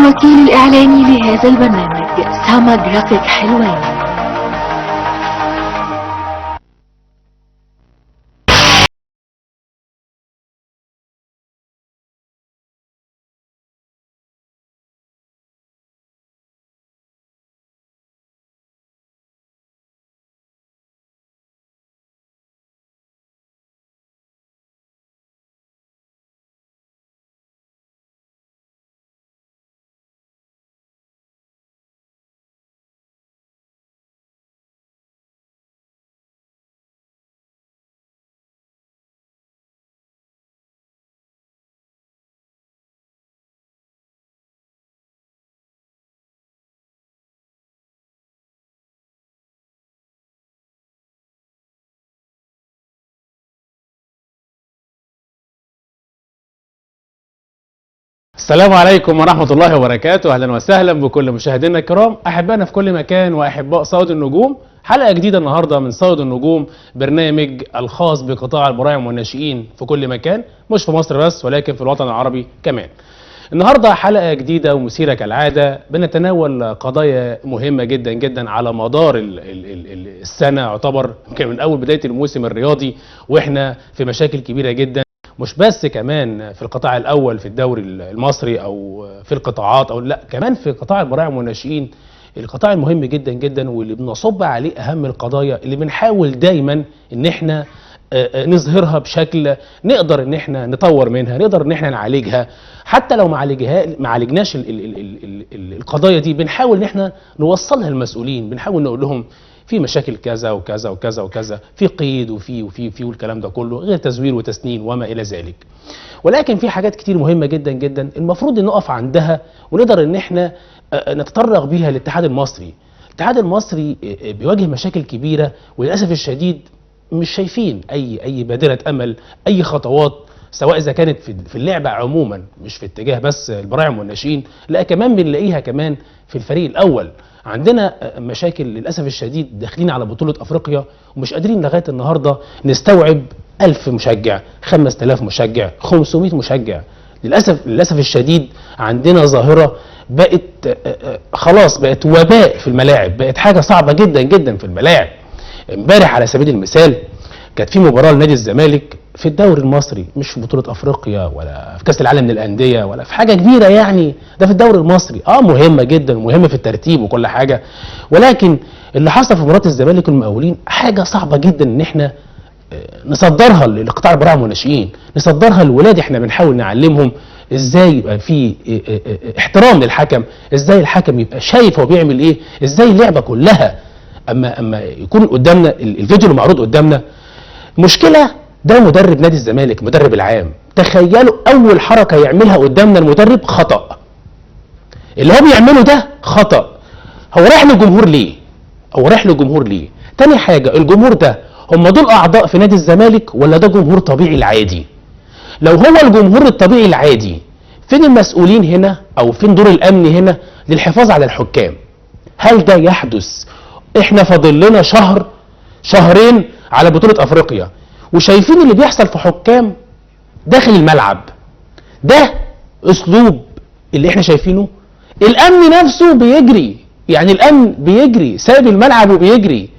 الوكيل الإعلاني لهذا البرنامج سما جرافيك حلوان. السلام عليكم ورحمة الله وبركاته. أهلا وسهلا بكل مشاهدينا الكرام، أحبائنا في كل مكان وأحباء صيد النجوم. حلقة جديدة النهاردة من صيد النجوم، برنامج الخاص بقطاع البراعم والناشئين في كل مكان، مش في مصر بس ولكن في الوطن العربي كمان. النهاردة حلقة جديدة ومثيرة كالعادة، بنتناول قضايا مهمة جدا جدا على مدار السنة، يعتبر يمكن من أول بداية الموسم الرياضي وإحنا في مشاكل كبيرة جدا، مش بس كمان في القطاع الاول في الدوري المصري او في القطاعات او لا، كمان في قطاع البراعم والناشئين، القطاع المهم جدا جدا واللي بنصب عليه اهم القضايا اللي بنحاول دايما ان احنا نظهرها بشكل نقدر ان احنا نطور منها، نقدر ان احنا نعالجها. حتى لو ما عالجناش القضايا دي، بنحاول ان احنا نوصلها للمسؤولين، بنحاول نقول لهم في مشاكل كذا وكذا وكذا وكذا، في قيد وفي وفي وفي والكلام ده كله، غير تزوير وتسنين وما الى ذلك. ولكن في حاجات كتير مهمة جدا جدا المفروض ان نقف عندها ونقدر ان احنا نتطرق بيها للاتحاد المصري. الاتحاد المصري بيواجه مشاكل كبيرة، وللاسف الشديد مش شايفين اي بادره امل، اي خطوات، سواء اذا كانت في اللعبة عموما، مش في اتجاه بس البراعم والناشئين، لا كمان بنلاقيها كمان في الفريق الاول. عندنا مشاكل للاسف الشديد، داخلين على بطوله افريقيا ومش قادرين لغاية النهارده نستوعب 1000 مشجع، 5000 مشجع، 500 مشجع. للاسف الشديد عندنا ظاهره بقت خلاص، بقت وباء في الملاعب، بقت حاجة صعبة جدا جدا في الملاعب. امبارح على سبيل المثال كانت في مباراة لنادي الزمالك في الدوري المصري، مش في بطولة افريقيا ولا في كاس العالم للاندية ولا في حاجة كبيرة، يعني ده في الدوري المصري، مهمة جدا ومهمة في الترتيب وكل حاجة، ولكن اللي حصل في مباراة الزمالك والمقاولين حاجة صعبة جدا ان احنا نصدرها لقطاع البراعم والناشئين، نصدرها للولاد. احنا بنحاول نعلمهم ازاي يبقى في احترام للحكم، ازاي الحكم يبقى شايف هو بيعمل ايه، ازاي اللعبة كلها. اما يكون قدامنا الفيديو اللي معروض قدامنا، مشكلة ده مدرب نادي الزمالك، مدرب العام، تخيلوا اول حركة يعملها قدامنا المدرب خطأ. اللي هو بيعمله ده خطأ. هو رايح للجمهور ليه؟ هو رايح للجمهور ليه؟ تاني حاجة، الجمهور ده هم دول اعضاء في نادي الزمالك ولا ده جمهور طبيعي العادي؟ لو هو الجمهور الطبيعي العادي، فين المسؤولين هنا او فين دور الامن هنا للحفاظ على الحكام؟ هل ده يحدث؟ احنا فاضل لنا شهر شهرين على بطولة افريقيا، وشايفين اللي بيحصل في حكام داخل الملعب. ده اسلوب اللي احنا شايفينه. الامن نفسه بيجري، يعني الامن بيجري سايب الملعب وبيجري.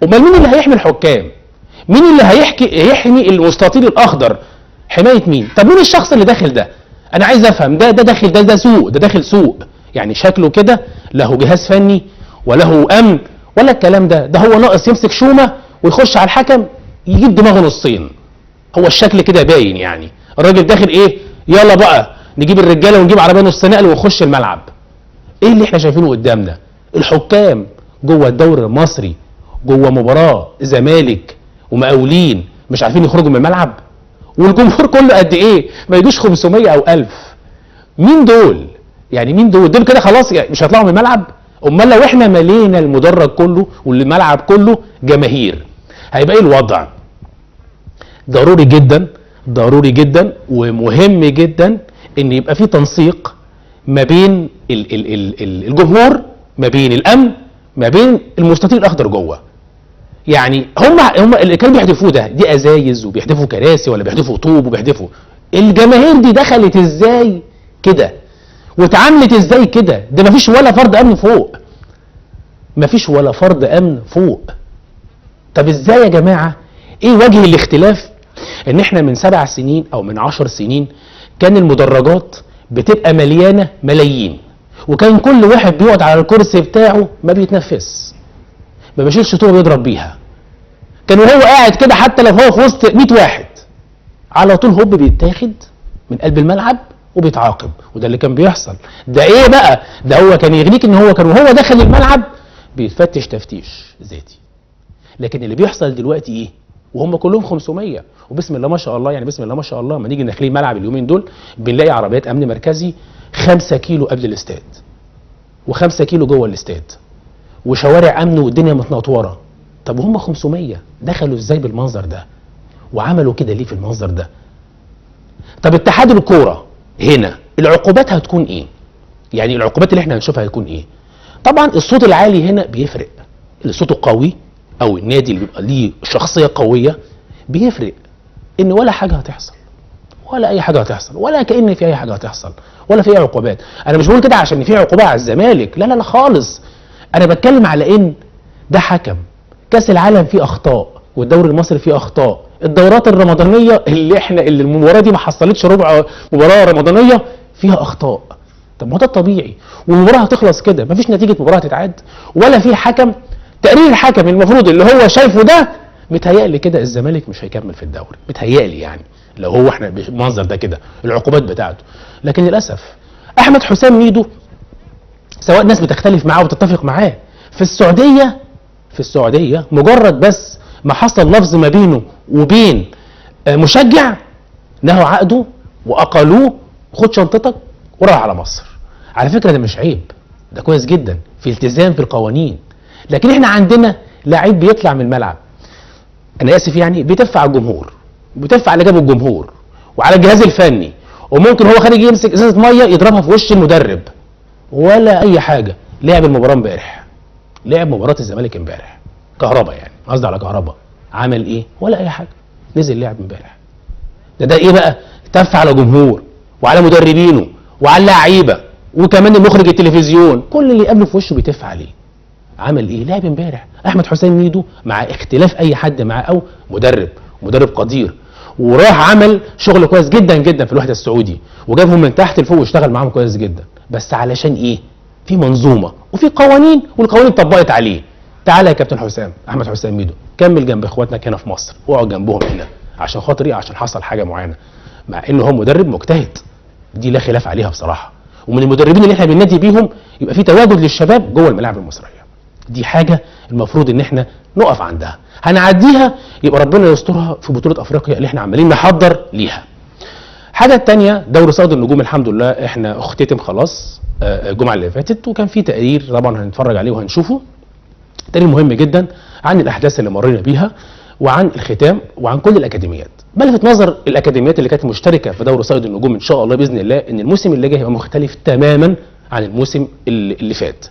امال مين اللي هيحمي الحكام؟ مين اللي هيحمي المستطيل الاخضر؟ حماية مين؟ طب مين الشخص اللي داخل ده؟ انا عايز افهم. ده داخل، ده سوق، ده داخل سوق، يعني شكله كده له جهاز فني وله امن ولا الكلام ده. ده هو ناقص يمسك شومة ويخش على الحكم يجيب دماغه نصين. هو الشكل كده باين، يعني الراجل داخل ايه، يلا بقى نجيب الرجالة ونجيب عربية نص نقل ونخش الملعب. ايه اللي احنا شايفينه قدامنا؟ الحكام جوه الدوري المصري، جوه مباراة زمالك ومقاولين، مش عارفين يخرجوا من الملعب، والجمهور كله قد ايه؟ ما يجوش 500 او 1000. مين دول؟ يعني مين دول؟ دول كده خلاص يعني مش هيطلعوا من الملعب؟ امال لو احنا ملينا المدرج كله والملعب كله جماهير، هيبقى ايه الوضع؟ ضروري جدا، ضروري جدا ومهم جدا ان يبقى في تنسيق ما بين الجمهور، ما بين الامن، ما بين المستطيل الاخضر جوه. يعني هم اللي كانوا بيحدفوه ده، دي ازايز وبيحدفوا كراسي ولا بيحدفوا طوب وبيحدفوا، الجماهير دي دخلت ازاي كده؟ واتعاملت ازاي كده؟ ده مفيش ولا فرد امن فوق، مفيش ولا فرد امن فوق. طب ازاي يا جماعة؟ ايه وجه الاختلاف؟ ان احنا من 7 سنين او من 10 سنين كان المدرجات بتبقى مليانة ملايين، وكان كل واحد بيقعد على الكرسي بتاعه ما بيتنفس، ما بيشيلش طوبة بيضرب بيها، كان وهو قاعد كده حتى لو هو في وسط 100 واحد على طول هوب بيتاخد من قلب الملعب وبيتعاقب. وده اللي كان بيحصل. ده ايه بقى؟ ده هو كان يغنيك ان هو كان وهو داخل الملعب بيتفتش تفتيش ذاتي. لكن اللي بيحصل دلوقتي ايه؟ وهم كلهم 500 وبسم الله ما شاء الله، يعني بسم الله ما شاء الله ما نيجي داخلين ملعب اليومين دول بنلاقي عربيات امن مركزي 5 كيلو قبل الاستاد و5 كيلو جوه الاستاد وشوارع امن والدنيا متنطوره. طب وهم 500 دخلوا ازاي بالمنظر ده؟ وعملوا كده ليه في المنظر ده؟ طب اتحاد الكورة هنا العقوبات هتكون ايه؟ يعني العقوبات اللي احنا هنشوفها هتكون ايه؟ طبعا الصوت العالي هنا بيفرق، اللي صوته قوي او النادي اللي بيبقى ليه شخصية قوية بيفرق. ان ولا حاجة هتحصل، ولا اي حاجة هتحصل، ولا كأن في اي حاجة هتحصل، ولا في اي عقوبات. انا مش بقول كده عشان في عقوبه على الزمالك، لا لا لا خالص. انا بتكلم على ان ده حكم كاس العالم فيه اخطاء، والدوري المصري فيه اخطاء، الدورات الرمضانية اللي المباراة دي ما حصلتش ربع مباراة رمضانيه فيها اخطاء. طب ما ده الطبيعي، والمباراة هتخلص كده، مفيش نتيجة مباراة هتتعاد، ولا في حكم. تقرير الحكم المفروض اللي هو شايفه ده، متهيألي كده الزمالك مش هيكمل في الدوري، متهيألي يعني لو هو احنا بالمنظر ده كده العقوبات بتاعته. لكن للاسف احمد حسام ميدو، سواء ناس بتختلف معاه وبتتفق معاه، في السعودية مجرد بس ما حصل لفظ ما بينه وبين مشجع نهوا عقده واقالوه، خد شنطتك وراح على مصر. على فكرة ده مش عيب، ده كويس جدا، في التزام في القوانين. لكن احنا عندنا لعيب بيطلع من الملعب، انا اسف يعني، بيتف على الجمهور، بيتف على جاب الجمهور وعلى الجهاز الفني، وممكن هو خارج يمسك ازازة مية يضربها في وش المدرب ولا اي حاجة. لعب المباراة امبارح، لعب مباراة الزمالك امبارح، كهربا يعني قصدي على كهربا، عمل ايه؟ ولا اي حاجة، نزل لعب امبارح. ده ايه بقى؟ تف على جمهور وعلى مدربينه وعلى اللعيبة وكمان المخرج التلفزيون، كل اللي قابله في وشه بيتف عليه. عمل ايه؟ لعب امبارح. احمد حسام ميدو مع اختلاف اي حد معاه او مدرب قدير، وراح عمل شغل كويس جدا جدا في الوحدة السعودي وجابهم من تحت لفوق واشتغل معاهم كويس جدا. بس علشان ايه؟ في منظومة وفي قوانين، والقوانين اتطبقت عليه. تعالى يا كابتن حسام، احمد حسام ميدو، كمل جنب اخواتنا هنا في مصر، اقعد جنبهم هنا عشان خاطر ايه؟ عشان حصل حاجة معينة. مع انه هو مدرب مجتهد، دي لا خلاف عليها بصراحة، ومن المدربين اللي احنا بننادي بيهم يبقى في تواجد للشباب جوه الملاعب المصرية. دي حاجة المفروض ان احنا نقف عندها، هنعديها يبقى ربنا يسترها في بطوله افريقيا اللي احنا عمالين نحضر ليها. حاجة الثانية، دوري صيد النجوم الحمد لله احنا اختتم خلاص الجمعة اللي فاتت، وكان في تقرير طبعا هنتفرج عليه وهنشوفه، تقرير مهم جدا عن الاحداث اللي مرينا بيها وعن الختام وعن كل الاكاديميات. بلفت نظر الاكاديميات اللي كانت مشتركة في دوري صيد النجوم ان شاء الله باذن الله ان الموسم اللي جاي هيبقى مختلف تماما عن الموسم اللي فات.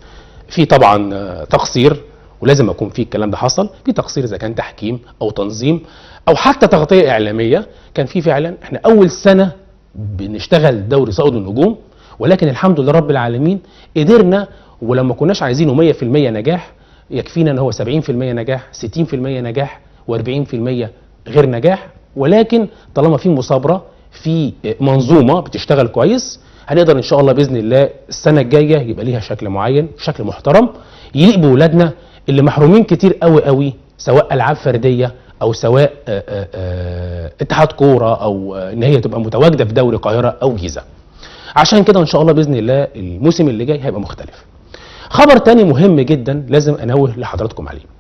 في طبعا تقصير، ولازم اكون في الكلام ده حصل، في تقصير اذا كان تحكيم او تنظيم او حتى تغطيه اعلامية. كان في فعلا، احنا اول سنة بنشتغل دوري صيد النجوم، ولكن الحمد لله رب العالمين قدرنا، ولما كناش عايزينه 100% نجاح يكفينا ان هو 70% نجاح، 60% نجاح، و40% غير نجاح. ولكن طالما في مثابره، في منظومة بتشتغل كويس، هنقدر ان شاء الله باذن الله السنة الجاية يبقى ليها شكل معين، شكل محترم يليق بولادنا اللي محرومين كتير قوي قوي، سواء العاب فردية او سواء اتحاد كورة، او ان هي تبقى متواجدة في دوري القاهرة او جيزه. عشان كده ان شاء الله باذن الله الموسم اللي جاي هيبقى مختلف. خبر تاني مهم جدا لازم انوه لحضراتكم عليه.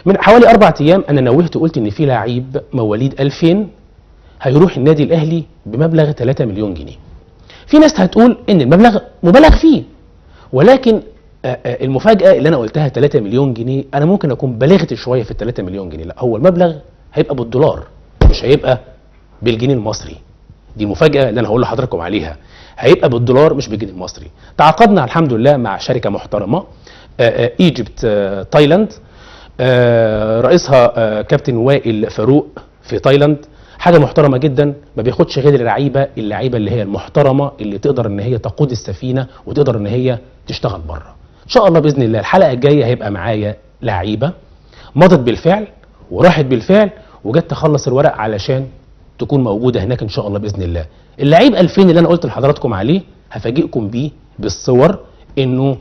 من حوالي 4 ايام انا نوهت وقلت ان في لعيب مواليد 2000 هيروح النادي الاهلي بمبلغ 3 مليون جنيه. في ناس هتقول ان المبلغ مبالغ فيه، ولكن المفاجأة اللي انا قلتها 3 مليون جنيه، انا ممكن اكون بلغت شوية في 3 مليون جنيه، لا هو المبلغ هيبقى بالدولار مش هيبقى بالجنيه المصري. دي مفاجأة اللي انا هقول لحضراتكم عليها، هيبقى بالدولار مش بالجنيه المصري. تعاقدنا الحمد لله مع شركة محترمة، Egypt تايلاند، رئيسها كابتن وائل فاروق في تايلاند، حاجة محترمه جدا، ما بياخدش غير اللعيبة اللي هي المحترمة اللي تقدر ان هي تقود السفينة وتقدر ان هي تشتغل بره. ان شاء الله باذن الله الحلقة الجاية هيبقى معايا لعيبة مضت بالفعل وراحت بالفعل وجت تخلص الورق علشان تكون موجودة هناك ان شاء الله باذن الله. اللعيب 2000 اللي انا قلت لحضراتكم عليه هفاجئكم بيه بالصور، انه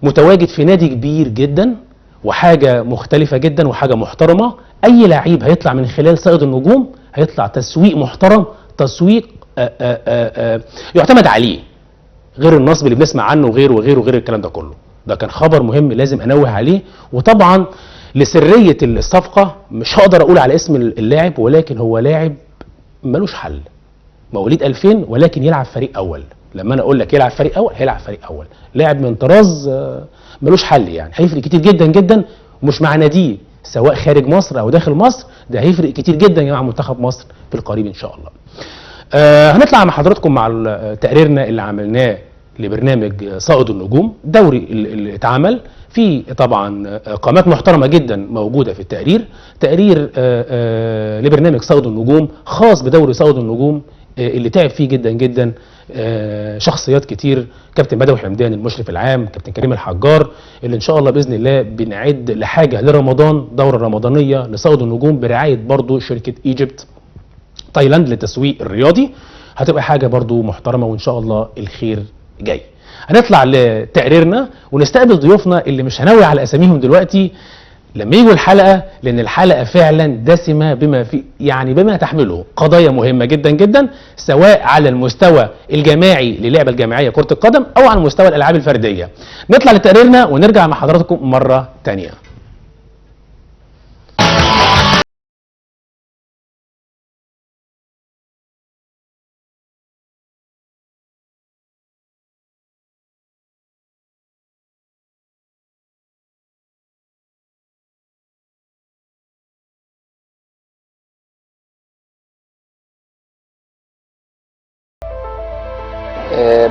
متواجد في نادي كبير جدا وحاجه مختلفة جدا وحاجه محترمه. اي لعيب هيطلع من خلال صائد النجوم هيطلع تسويق محترم، تسويق آآ آآ يعتمد عليه، غير النصب اللي بنسمع عنه وغيره وغيره وغير الكلام ده كله. ده كان خبر مهم لازم انوه عليه، وطبعا لسريه الصفقة مش هقدر اقول على اسم اللاعب، ولكن هو لاعب ملوش حل، مواليد 2000 ولكن يلعب فريق اول. لما انا اقول لك يلعب فريق اول هيلعب فريق اول، لاعب من طراز ملوش حل يعني، هيفرق كتير جدا جدا، ومش مع ناديه سواء خارج مصر او داخل مصر، ده هيفرق كتير جدا مع منتخب مصر في القريب ان شاء الله. هنطلع مع حضراتكم مع تقريرنا اللي عملناه لبرنامج صائد النجوم، دوري اللي اتعمل في طبعا قامات محترمه جدا موجودة في التقرير، تقرير لبرنامج صائد النجوم خاص بدوري صائد النجوم اللي تعب فيه جدا جدا شخصيات كتير، كابتن بدوي حمدان المشرف العام، كابتن كريم الحجار، اللي ان شاء الله باذن الله بنعد لحاجة لرمضان، دوره رمضانيه لصائد النجوم برعاية برضو شركة ايجيبت تايلاند للتسويق الرياضي، هتبقى حاجة برضو محترمه وان شاء الله الخير جاي. هنطلع لتقريرنا ونستقبل ضيوفنا اللي مش هنوي على اساميهم دلوقتي لما يجوا الحلقة، لان الحلقة فعلا دسمة بما في يعني بما تحمله قضايا مهمة جدا جدا، سواء على المستوى الجماعي للعبة الجماعية كره القدم او على مستوى الالعاب الفردية. نطلع لتقريرنا ونرجع مع حضراتكم مرة ثانية.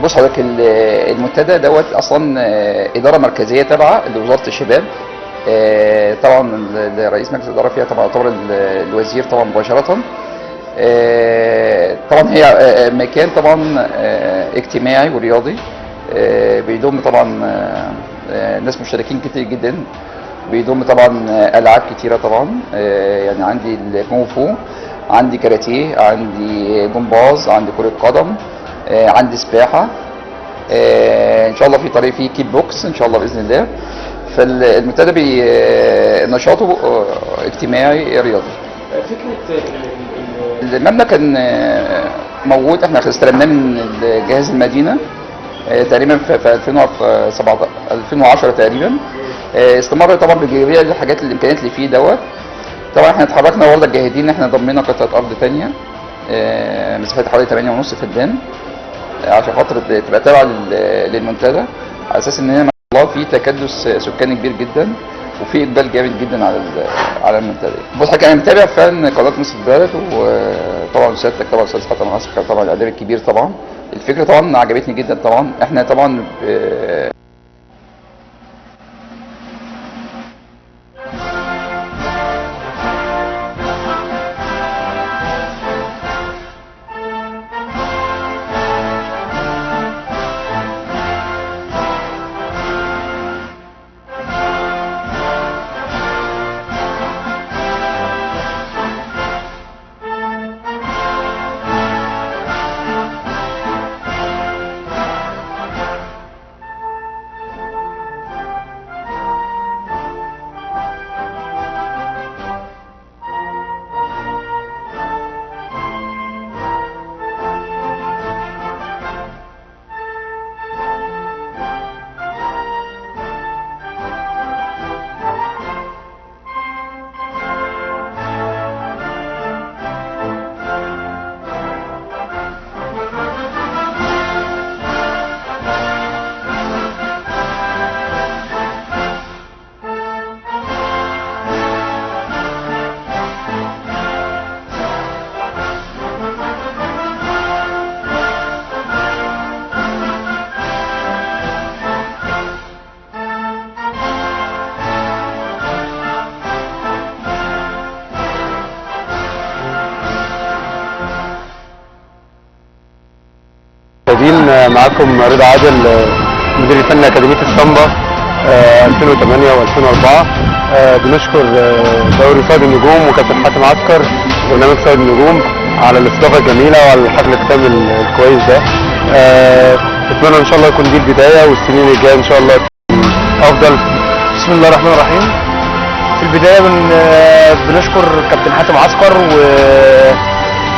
بص حضرتك، المنتدى دوت اصلا ادارة مركزية تابعه لوزارة الشباب، طبعا رئيس مجلس الادارة فيها طبعا يعتبر الوزير طبعا مباشرة. طبعا هي مكان طبعا اجتماعي ورياضي، بيضم طبعا ناس مشتركين كتير جدا، بيضم طبعا العاب كتيرة طبعا، يعني عندي الكونغ فو، عندي كاراتيه، عندي جمباز، عندي كره قدم، عندي سباحة، ان شاء الله في طريق فيه كيك بوكس ان شاء الله باذن الله. فالمنتدى نشاطه اجتماعي رياضي. فكرة المبنى كان موجود، احنا استلمناه من جهاز المدينة تقريبا في 2010 تقريبا، استمر طبعا بجميع الحاجات الامكانيات اللي فيه دوت. طبعا احنا اتحركنا برضه الجاهدين، احنا ضمينا قطعه ارض ثانية مساحتها حوالي 8.5 فدان عشان خاطر تبقى تابعه للمنتدى، على اساس ان هنا ما شاء الله في تكدس سكاني كبير جدا وفي اقبال جامد جدا على المنتدى. بص حضرتك، انا متابع فعلا قناة مصر البلد، وطبعا سيادتك طبعا استاذ حسن عسكر طبعا الاعلامي الكبير، طبعا الفكرة طبعا عجبتني جدا. طبعا احنا طبعا معاكم رضا عادل، مدير الفني اكاديمية السامبا 2008 و2004. بنشكر دوري صيد النجوم وكابتن حاتم عسكر وبرنامج صيد النجوم على الاستضافة الجميلة وعلى الحفل الختام الكويس ده. اتمنى ان شاء الله يكون دي البداية والسنين الجاية ان شاء الله افضل. بسم الله الرحمن الرحيم. في البداية بنشكر كابتن حاتم عسكر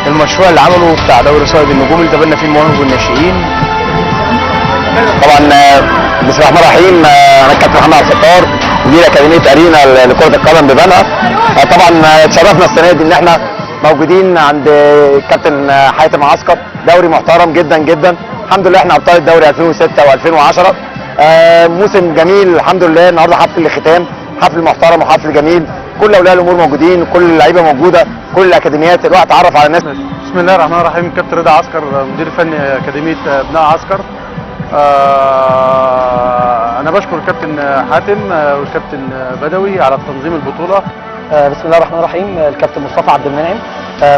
والمشروع اللي عمله بتاع دوري صيد النجوم اللي تبنى فيه المواهب والناشئين. طبعا بسم الله الرحمن الرحيم، انا الكابتن محمد عبد الستار، مدير اكاديمية ارينا لكرة القدم ببنها. طبعا اتشرفنا السنة دي ان احنا موجودين عند الكابتن حاتم عسكر، دوري محترم جدا جدا، الحمد لله احنا ابطال الدوري 2006 و2010. موسم جميل الحمد لله. النهارده حفل الختام، حفل محترم وحفل جميل، كل اولياء الامور موجودين، كل اللعيبة موجودة، كل الاكاديميات، الواحد اتعرف على ناس. بسم الله الرحمن الرحيم. كابتن رضا عسكر، مدير فني اكاديمية ابناء عسكر. انا بشكر الكابتن حاتم والكابتن بدوي على تنظيم البطولة. بسم الله الرحمن الرحيم. الكابتن مصطفى عبد المنعم،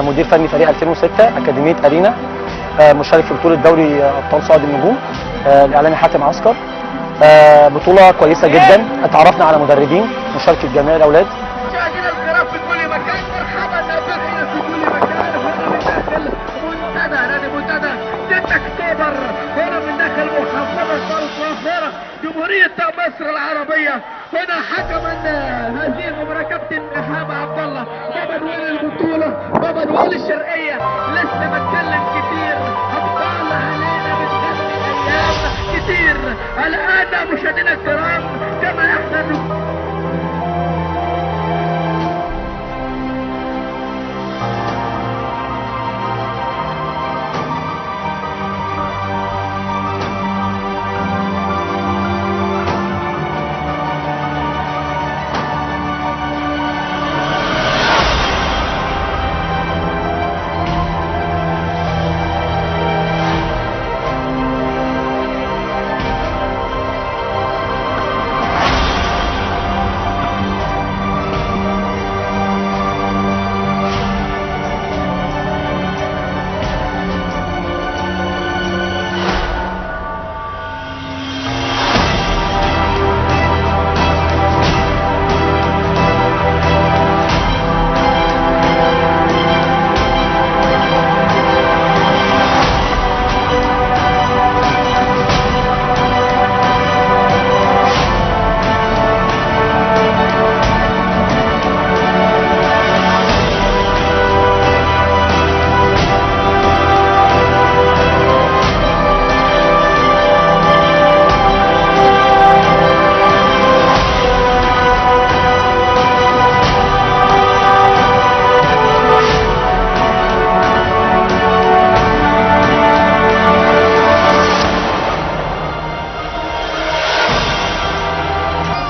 مدير فني فريق 2006 اكاديمية ارينا، مشارك في بطوله دوري ابطال صائد النجوم، الاعلامي حاتم عسكر. بطوله كويسة جدا، اتعرفنا على مدربين، مشاركة جميع الاولاد. مشاهدينا الكرام في كل مكان، مرحبا بكم في كل مكان. هنا من داخل منتدى نادي منتدى 6 اكتوبر، هنا من داخل محافظة القاهرة جمهورية مصر العربية. هنا حكما هذه المباراة كابتن إيهاب عبد الله، بابا نويل البطولة، بابا نويل الشرقية. لسه بتكلم كتير، أبطال علينا بتغني أيام كتير. الآن مشاهدينا الكرام كما احنا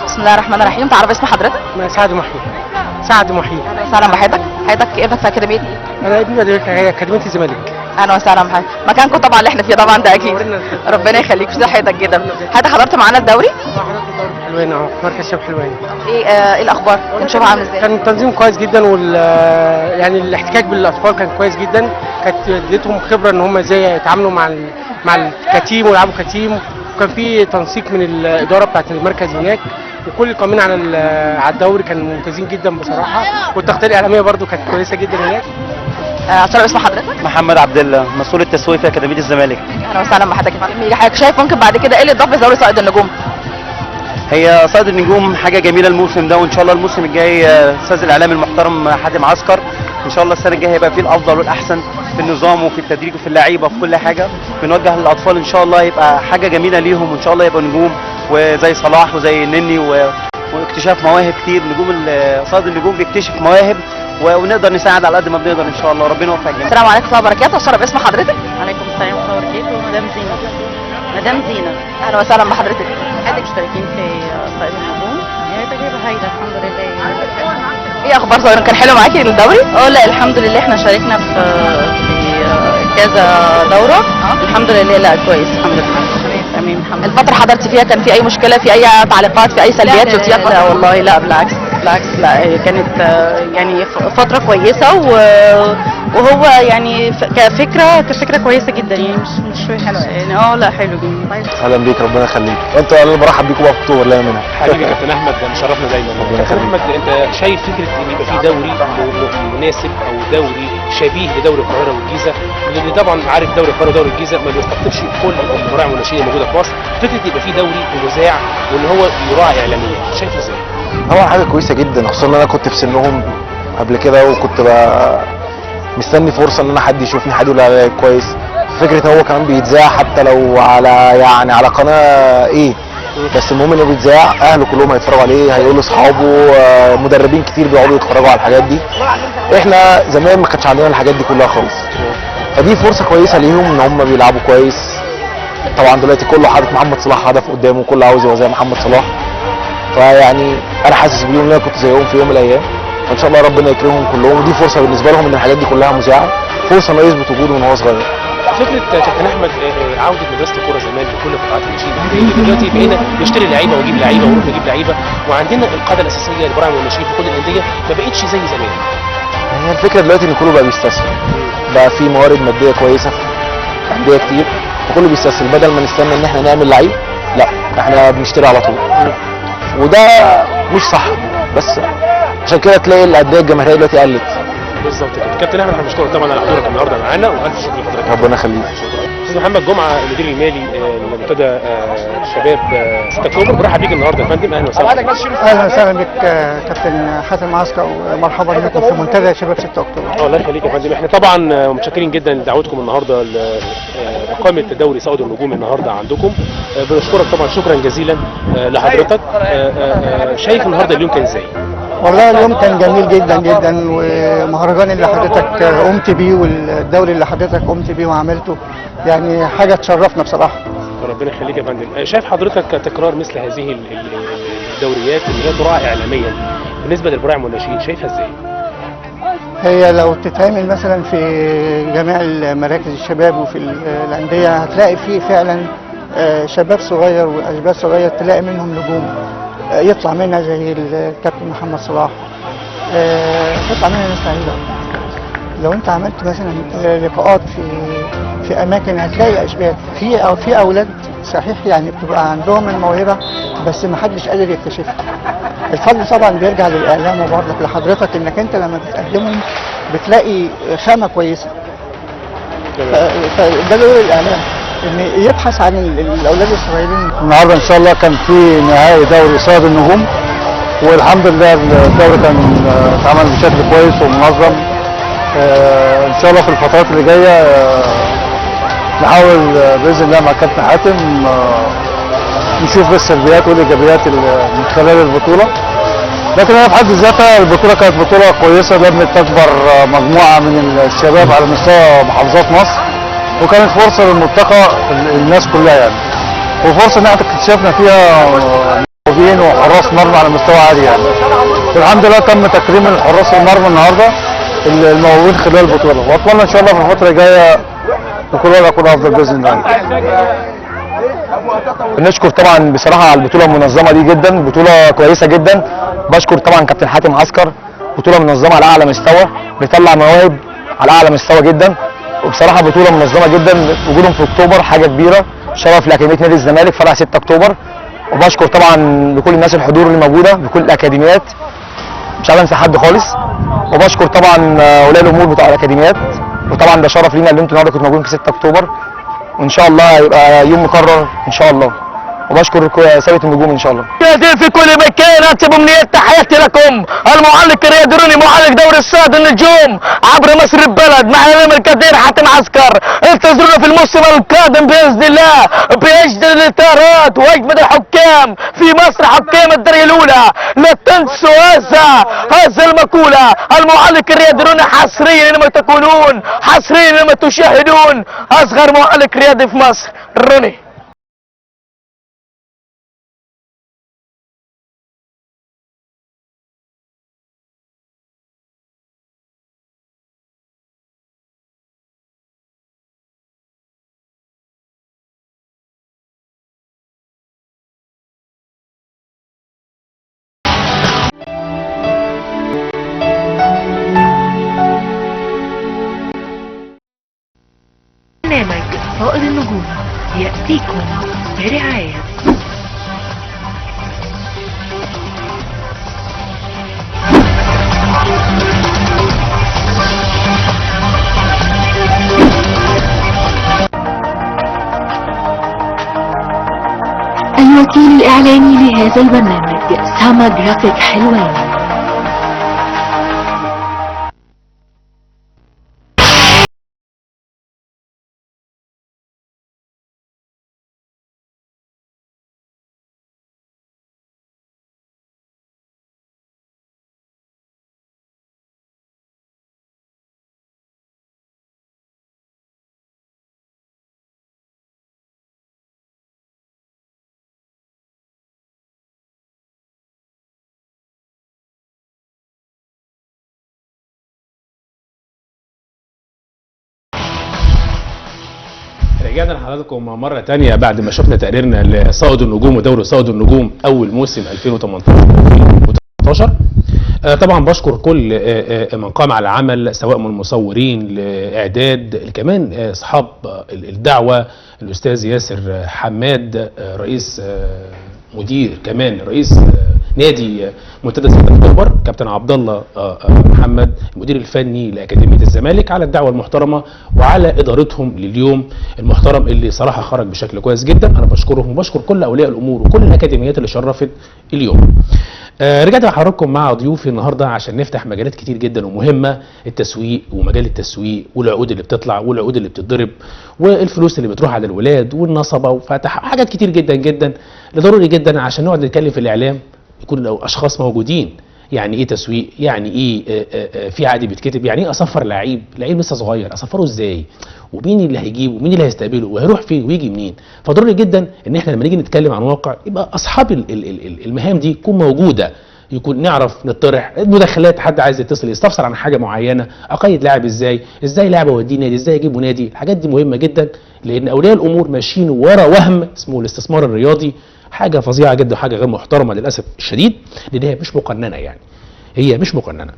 بسم الله الرحمن الرحيم. تعرف اسم حضرتك؟ سعد محيي. سعد محيي. اهلا وسهلا بحضرتك. حضرتك ابنك في اكاديمية ايه؟ انا ابني في اكاديمية الزمالك. اهلا وسهلا بحضرتك. مكانكم طبعا اللي احنا فيه طبعا ده اكيد. ربنا يخليك، مش حضرتك جدا. حضرتك حضرت معانا الدوري؟ حضرت الدوري في حلوان اهو، في مركز شباب حلوان. ايه ايه الاخبار؟ كان شوفها عامل ازاي؟ كان التنظيم كويس جدا، وال يعني الاحتكاك بالاطفال كان كويس جدا، كانت اديتهم خبره ان هم ازاي يتعاملوا مع ك team ويلعبوا ك team، وكان في تنسيق من الادارة بتاعت المركز هناك، وكل القائمين على الدوري كانوا ممتازين جدا بصراحة، والتغطيه الاعلامية برده كانت كويسة جدا هناك. عشان اسم حضرتك؟ محمد عبد الله، مسؤول التسويق في اكاديمية الزمالك. اهلا وسهلا بحضرتك يا فندم. حضرتك شايف ممكن بعد كده ايه اللي اتضاف لدوري صائد النجوم؟ هي صائد النجوم حاجة جميلة الموسم ده، وان شاء الله الموسم الجاي استاذ الاعلام المحترم حاتم عسكر ان شاء الله السنة الجاية هيبقى فيه الافضل والاحسن في النظام وفي التدريج وفي اللعيبة وفي كل حاجة. بنوجه للاطفال ان شاء الله يبقى حاجة جميلة ليهم، وان شاء الله يبقوا نجوم وزي صلاح وزي النني واكتشاف مواهب كتير. نجوم صائد النجوم بيكتشف مواهب ونقدر نساعد على قد ما بنقدر ان شاء الله. ربنا يوفق الجميع. السلام عليكم ورحمة الله وبركاته. اشرف اسم حضرتك؟ عليكم السلام ورحمة الله وبركاته. مدام زينة. مدام زينة. اهلا وسهلا بحضرتك. حضرتك مشتركين في صائد النجوم، هي تجربه هايلة الحمد لله. ايه اخبار صائد؟ كان حلو معاكي الدوري؟ لا الحمد لله، احنا شاركنا في كذا دوره الحمد لله. لا كويس الحمد لله، تمام الحمد لله. الفترة حضرتي فيها كان في اي مشكلة، في اي تعليقات، في اي سلبيات شفتيها؟ لا والله لا، بالعكس بالعكس، لا هي كانت يعني فترة كويسة وهو يعني كفكرة كويسة جدا يعني، مش وحشة يعني. لا حلو جدا. اهلا بيك، ربنا يخليك. انت انا برحب بيكم بقى في اكتوبر لا منها. حبيبي كابتن احمد، مشرفنا دايما. كابتن احمد، انت شايف فكرة ان يبقى في دوري مناسب او دوري شبيه لدوري القاهرة والجيزه، لان طبعا عارف دوري القاهرة ودوري الجيزة ما بيستقطبش كل البراعم والناشئين الموجودة في مصر، فكرة يبقى في دوري مذاع وان هو يراعي اعلاميا، شايف ازاي؟ طبعا حاجة كويسة جدا، خصوصا ان انا كنت في سنهم قبل كده وكنت بقى مستني فرصة ان انا حد يشوفني، حد يقول عليا كويس. فكرة ان هو كمان بيتذاع حتى لو على يعني على قناة ايه، بس المهم انه بيتذاع، اهله كلهم هيتفرجوا عليه، هيقولوا لاصحابه، مدربين كتير بيقعدوا يتفرجوا على الحاجات دي. احنا زمان ما كانش عندنا الحاجات دي كلها خالص، فدي فرصة كويسة ليهم ان هم بيلعبوا كويس. طبعا دلوقتي كله حاطط محمد صلاح هدف قدامه، كله عاوز يبقى زي محمد صلاح، فيعني انا حاسس بيهم ان انا كنت زيهم في يوم من الايام، فان شاء الله ربنا يكرمهم كلهم، ودي فرصة بالنسبة لهم ان الحاجات دي كلها مذاعه، فرصة انه يثبت وجوده من هو صغير. فكرة كابتن احمد عوده مدرسه الكورة زمان لكل قطاعات الناشئين، دلوقتي بقينا نشتري لعيبة ونجيب لعيبة ونروح نجيب لعيبة، وعندنا القاعدة الاساسية للبراعم والناشئين في كل الاندية ما بقتش زي زمان. هي الفكرة دلوقتي ان كله بقى بيستسهل، بقى في موارد مادية كويسة في اندية كتير، فكله بيستسهل، بدل ما نستنى ان احنا نعمل لعيب، لا احنا بنشتري على طول، وده مش صح. بس عشان كده تلاقي الاندية الجماهيرية دلوقتي قلت. بالظبط كده. كابتن احمد، احنا بنشكرك طبعا على حضورك النهارده معانا، والف شكر لحضرتك. ربنا يخليك. استاذ محمد جمعه، المدير المالي لمنتدى شباب 6 اكتوبر، برحب بيك النهارده يا فندم، اهلا وسهلا. اهلا وسهلا بك كابتن حاتم عسكر، ومرحبا بكم في منتدى شباب 6 اكتوبر. الله يخليك يا فندم، احنا طبعا متشكرين جدا لدعوتكم النهارده لاقامة دوري صائد النجوم النهارده عندكم، بنشكرك طبعا شكرا جزيلا لحضرتك. شايف النهارده اليوم كان ازاي؟ والله اليوم كان جميل جدا جدا، ومهرجان اللي حضرتك قمت بيه والدوري اللي حضرتك قمت بيه وعملته يعني حاجة تشرفنا بصراحة. ربنا يخليك يا فندم. شايف حضرتك تكرار مثل هذه الدوريات اللي هي تراعي اعلاميا بالنسبة للبراعم والناشئين، شايفها ازاي؟ هي لو تتعمل مثلا في جميع مراكز الشباب وفي الاندية هتلاقي فيه فعلا شباب صغير واشباب صغير تلاقي منهم نجوم يطلع منها زي الكابتن محمد صلاح، تطلع منها ناس لعيبة. لو انت عملت مثلا لقاءات في اماكن هتلاقي اشبال في اولاد صحيح يعني بتبقى عندهم الموهبة بس ما حدش قادر يكتشفها. الفضل طبعا بيرجع للاعلام وبرضك لحضرتك، انك انت لما بتقدمهم بتلاقي خامة كويسة. فده دور الاعلام ان يبحث عن الاولاد الصغيرين. النهارده ان شاء الله كان في نهائي دوري صائد النجوم، والحمد لله الدوري كان اتعمل بشكل كويس ومنظم. ان شاء الله في الفترات اللي جاية نحاول باذن الله مع كابتن حاتم نشوف السلبيات والايجابيات من خلال البطولة. لكن هي في حد ذاتها البطولة كانت بطوله كويسة، لمت اكبر مجموعة من الشباب على مستوى محافظات مصر، وكانت فرصة للملتقى الناس كلها يعني، وفرصه ان احنا اكتشفنا فيها مدربين وحراس مرمى على مستوى عالي يعني. والحمد لله تم تكريم الحراس المرمى النهارده الموهوبين خلال البطولة، واتمنى ان شاء الله في الفترة الجاية يكون الوضع يكون افضل باذن الله. بنشكر طبعا بصراحة على البطولة المنظمة دي جدا، بطوله كويسة جدا. بشكر طبعا كابتن حاتم عسكر، بطوله منظمة على اعلى مستوى، بيطلع مواهب على اعلى مستوى جدا، وبصراحة بطوله منظمة جدا. وجودهم في اكتوبر حاجة كبيرة، شرف لاكاديميه نادي الزمالك فرع 6 اكتوبر. وبشكر طبعا لكل الناس الحضور اللي موجودة بكل الاكاديميات، مش عايز انسى حد خالص. وبشكر طبعا اولياء الامور بتوع الاكاديميات، وطبعا ده شرف لينا اللي انتوا النهارده كنتوا موجودين في 6 اكتوبر، وان شاء الله هيبقى يوم مكرر ان شاء الله. وبشكر ثابت النجوم ان شاء الله. في كل مكان اطيب امنيات تحياتي لكم، المعلق الرياضي روني معلق دوري الصائد النجوم عبر مصر البلد مع الامام الكبير حاتم عسكر. انتظرونا في الموسم القادم باذن الله باجدد الاطارات واجمد الحكام في مصر، حكام الدرجة الاولى. لا تنسوا هذا المقولة، المعلق الرياضي روني حصريا لما تكونون، حصريا لما تشاهدون، اصغر معلق رياضي في مصر روني. النجوم يأتيكم برعاية الوكيل الإعلاني لهذا البرنامج سما جرافيك حلوان. رجعنا لحضراتكم مرة تانية بعد ما شفنا تقريرنا لصائد النجوم ودوري صائد النجوم أول موسم 2018-2019. طبعا بشكر كل من قام على العمل، سواء من المصورين لإعداد، كمان أصحاب الدعوة، الأستاذ ياسر حماد رئيس مدير كمان رئيس نادي منتدى 6 اكتوبر، كابتن عبد الله محمد المدير الفني لاكاديميه الزمالك، على الدعوة المحترمة وعلى ادارتهم لليوم المحترم اللي صراحة خرج بشكل كويس جدا. انا بشكرهم وبشكر كل اولياء الامور وكل الاكاديميات اللي شرفت اليوم. رجعت لحضراتكم مع ضيوفي النهارده عشان نفتح مجالات كتير جدا ومهمة، التسويق ومجال التسويق والعقود اللي بتطلع والعقود اللي بتتضرب والفلوس اللي بتروح على الولاد والنصبه وفتح، حاجات كتير جدا جدا اللي ضروري جدا عشان نقعد نتكلم في الاعلام يكون لو اشخاص موجودين. يعني ايه تسويق؟ يعني ايه في عقد بيتكتب؟ يعني ايه اصفر لعيب؟ لعيب لسه صغير اصفره ازاي؟ ومين اللي هيجيبه؟ ومين اللي هيستقبله؟ وهيروح فين ويجي منين؟ فضروري جدا ان احنا لما نيجي نتكلم عن واقع يبقى اصحاب المهام دي تكون موجودة، يكون نعرف نطرح مداخلات، حد عايز يتصل يستفسر عن حاجة معينة، اقيد لاعب ازاي؟ ازاي لاعب اوديه نادي؟ ازاي اجيبه نادي؟ الحاجات دي مهمة جدا لان اولياء الامور ماشيين ورا وهم اسمه الاستثمار الرياضي، حاجة فظيعة جدا وحاجه غير محترمه للاسف الشديد، لان هي مش مقننه، يعني هي مش مقننه.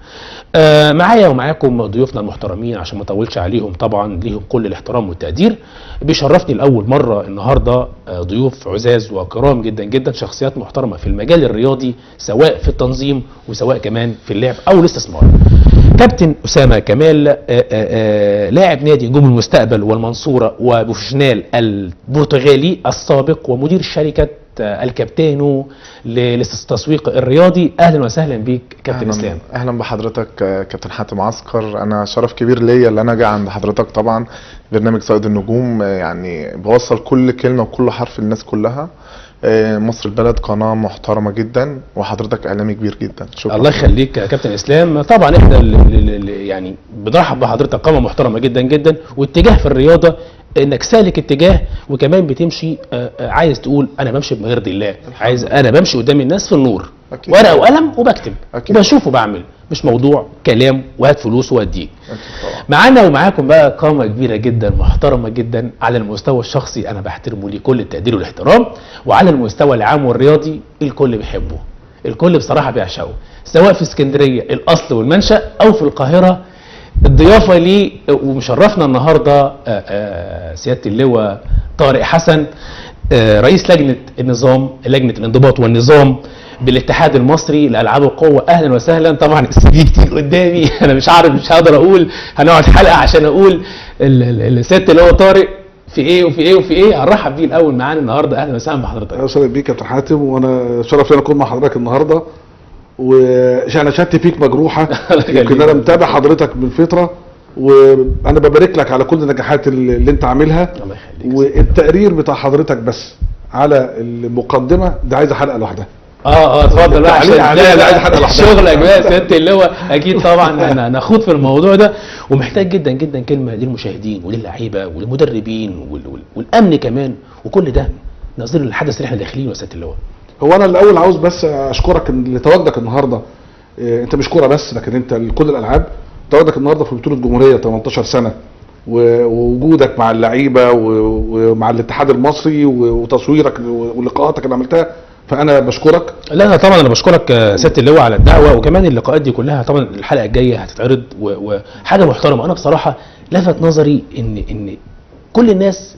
معايا ومعاكم ضيوفنا المحترمين عشان ما اطولش عليهم، طبعا ليهم كل الاحترام والتقدير. بيشرفني لاول مرة النهارده ضيوف عزاز وكرام جدا جدا، شخصيات محترمه في المجال الرياضي سواء في التنظيم وسواء كمان في اللعب او الاستثمار. كابتن اسامه كمال لاعب نادي نجوم المستقبل والمنصوره وبوشنال البرتغالي السابق ومدير شركة الكابتانو للتسويق الرياضي. اهلا وسهلا بيك كابتن اسلام. اهلا بحضرتك كابتن حاتم عسكر، انا شرف كبير ليا اللي انا جاي عند حضرتك. طبعا برنامج صائد النجوم يعني بوصل كل كلمة وكل حرف للناس كلها. مصر البلد قناة محترمه جدا وحضرتك اعلامي كبير جدا. شكرا. الله يخليك يا كابتن اسلام. طبعا احنا يعني بنرحب بحضرتك، قامه محترمه جدا جدا، واتجاه في الرياضة انك سالك اتجاه وكمان بتمشي، عايز تقول انا بمشي بما يرضي الله، عايز انا بمشي قدام الناس في النور، ورقة وقلم وبكتب وبشوف وبعمل، مش موضوع كلام وهات فلوس واديك. معانا ومعاكم بقى قامه كبيرة جدا محترمه جدا على المستوى الشخصي، انا بحترمه ليه كل التقدير والاحترام، وعلى المستوى العام والرياضي الكل بيحبه، الكل بصراحة بيعشقه، سواء في اسكندرية الاصل والمنشأ او في القاهرة الضيافة ليه. ومشرفنا النهارده سيادة اللواء طارق حسن، رئيس لجنة النظام، لجنة الانضباط والنظام بالاتحاد المصري لالعاب القوة. اهلا وسهلا. طبعا السي في كتير قدامي، انا مش عارف، مش هقدر اقول، هنقعد حلقة عشان اقول الست اللي هو طارق في ايه وفي ايه وفي ايه. هنرحب بيه الاول معانا النهارده. اهلا وسهلا بحضرتك. اهلا وسهلا بيك يا كابتن حاتم، وانا شرف لي اكون مع حضرتك النهارده، وانا شهادتي فيك مجروحة، يمكن انا متابع حضرتك من فترة، وانا ببارك لك على كل النجاحات اللي انت عاملها. الله يخليك. والتقرير بتاع حضرتك بس على المقدمة ده عايزه حلقة لوحدها. اتفضل بقى عشان شغلك بقى يا سيادة اللواء. اكيد طبعا انا هنخوض في الموضوع ده، ومحتاج جدا جدا كلمة للمشاهدين وللعيبه وللمدربين والامن كمان، وكل ده نظير للحدث اللي احنا داخلينه يا سيادة اللواء. هو انا الاول عاوز بس اشكرك لتواجدك النهارده، انت مش كورة بس لكن انت لكل الالعاب. تواجدك النهارده في بطوله جمهورية 18 سنة، ووجودك مع اللعيبة ومع الاتحاد المصري وتصويرك ولقاءاتك اللي عملتها، فانا بشكرك. لا طبعا انا بشكرك سيادة اللواء على الدعوة، وكمان اللقاءات دي كلها طبعا الحلقة الجاية هتتعرض، وحاجه محترمه. انا بصراحة لفت نظري ان كل الناس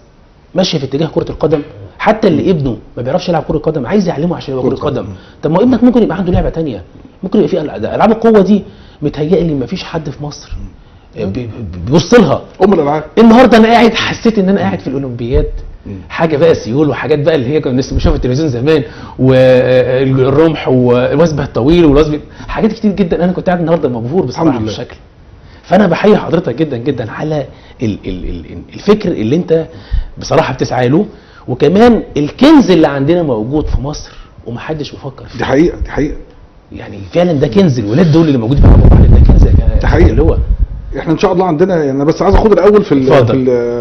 ماشية في اتجاه كره القدم، حتى اللي ابنه ما بيعرفش يلعب كره قدم عايز يعلمه عشان يبقى كره قدم. طب ما ابنك ممكن يبقى عنده لعبه ثانية، ممكن يبقى في العاب القوة دي. متهيألي ما فيش حد في مصر بيبص لها. ام الالعاب. النهارده انا قاعد حسيت ان انا قاعد في الاولمبياد، حاجة بقى سيول وحاجات بقى اللي هي كنا لسه بنشوفها في التلفزيون زمان، والرمح والوثبه الطويل والوثبه، حاجات كتير جدا. انا كنت قاعد النهارده مبهور بصراحة بالشكل. فانا بحيي حضرتك جدا جدا على الفكر اللي انت بصراحة بتسعى له، وكمان الكنز اللي عندنا موجود في مصر ومحدش بيفكر فيه. دي حقيقة، دي حقيقة. يعني فعلا ده كنز، الولاد دول اللي موجودين في البحر ده كنز. ده حقيقة. اللي هو احنا ان شاء الله عندنا، يعني انا بس عايز اخد الاول في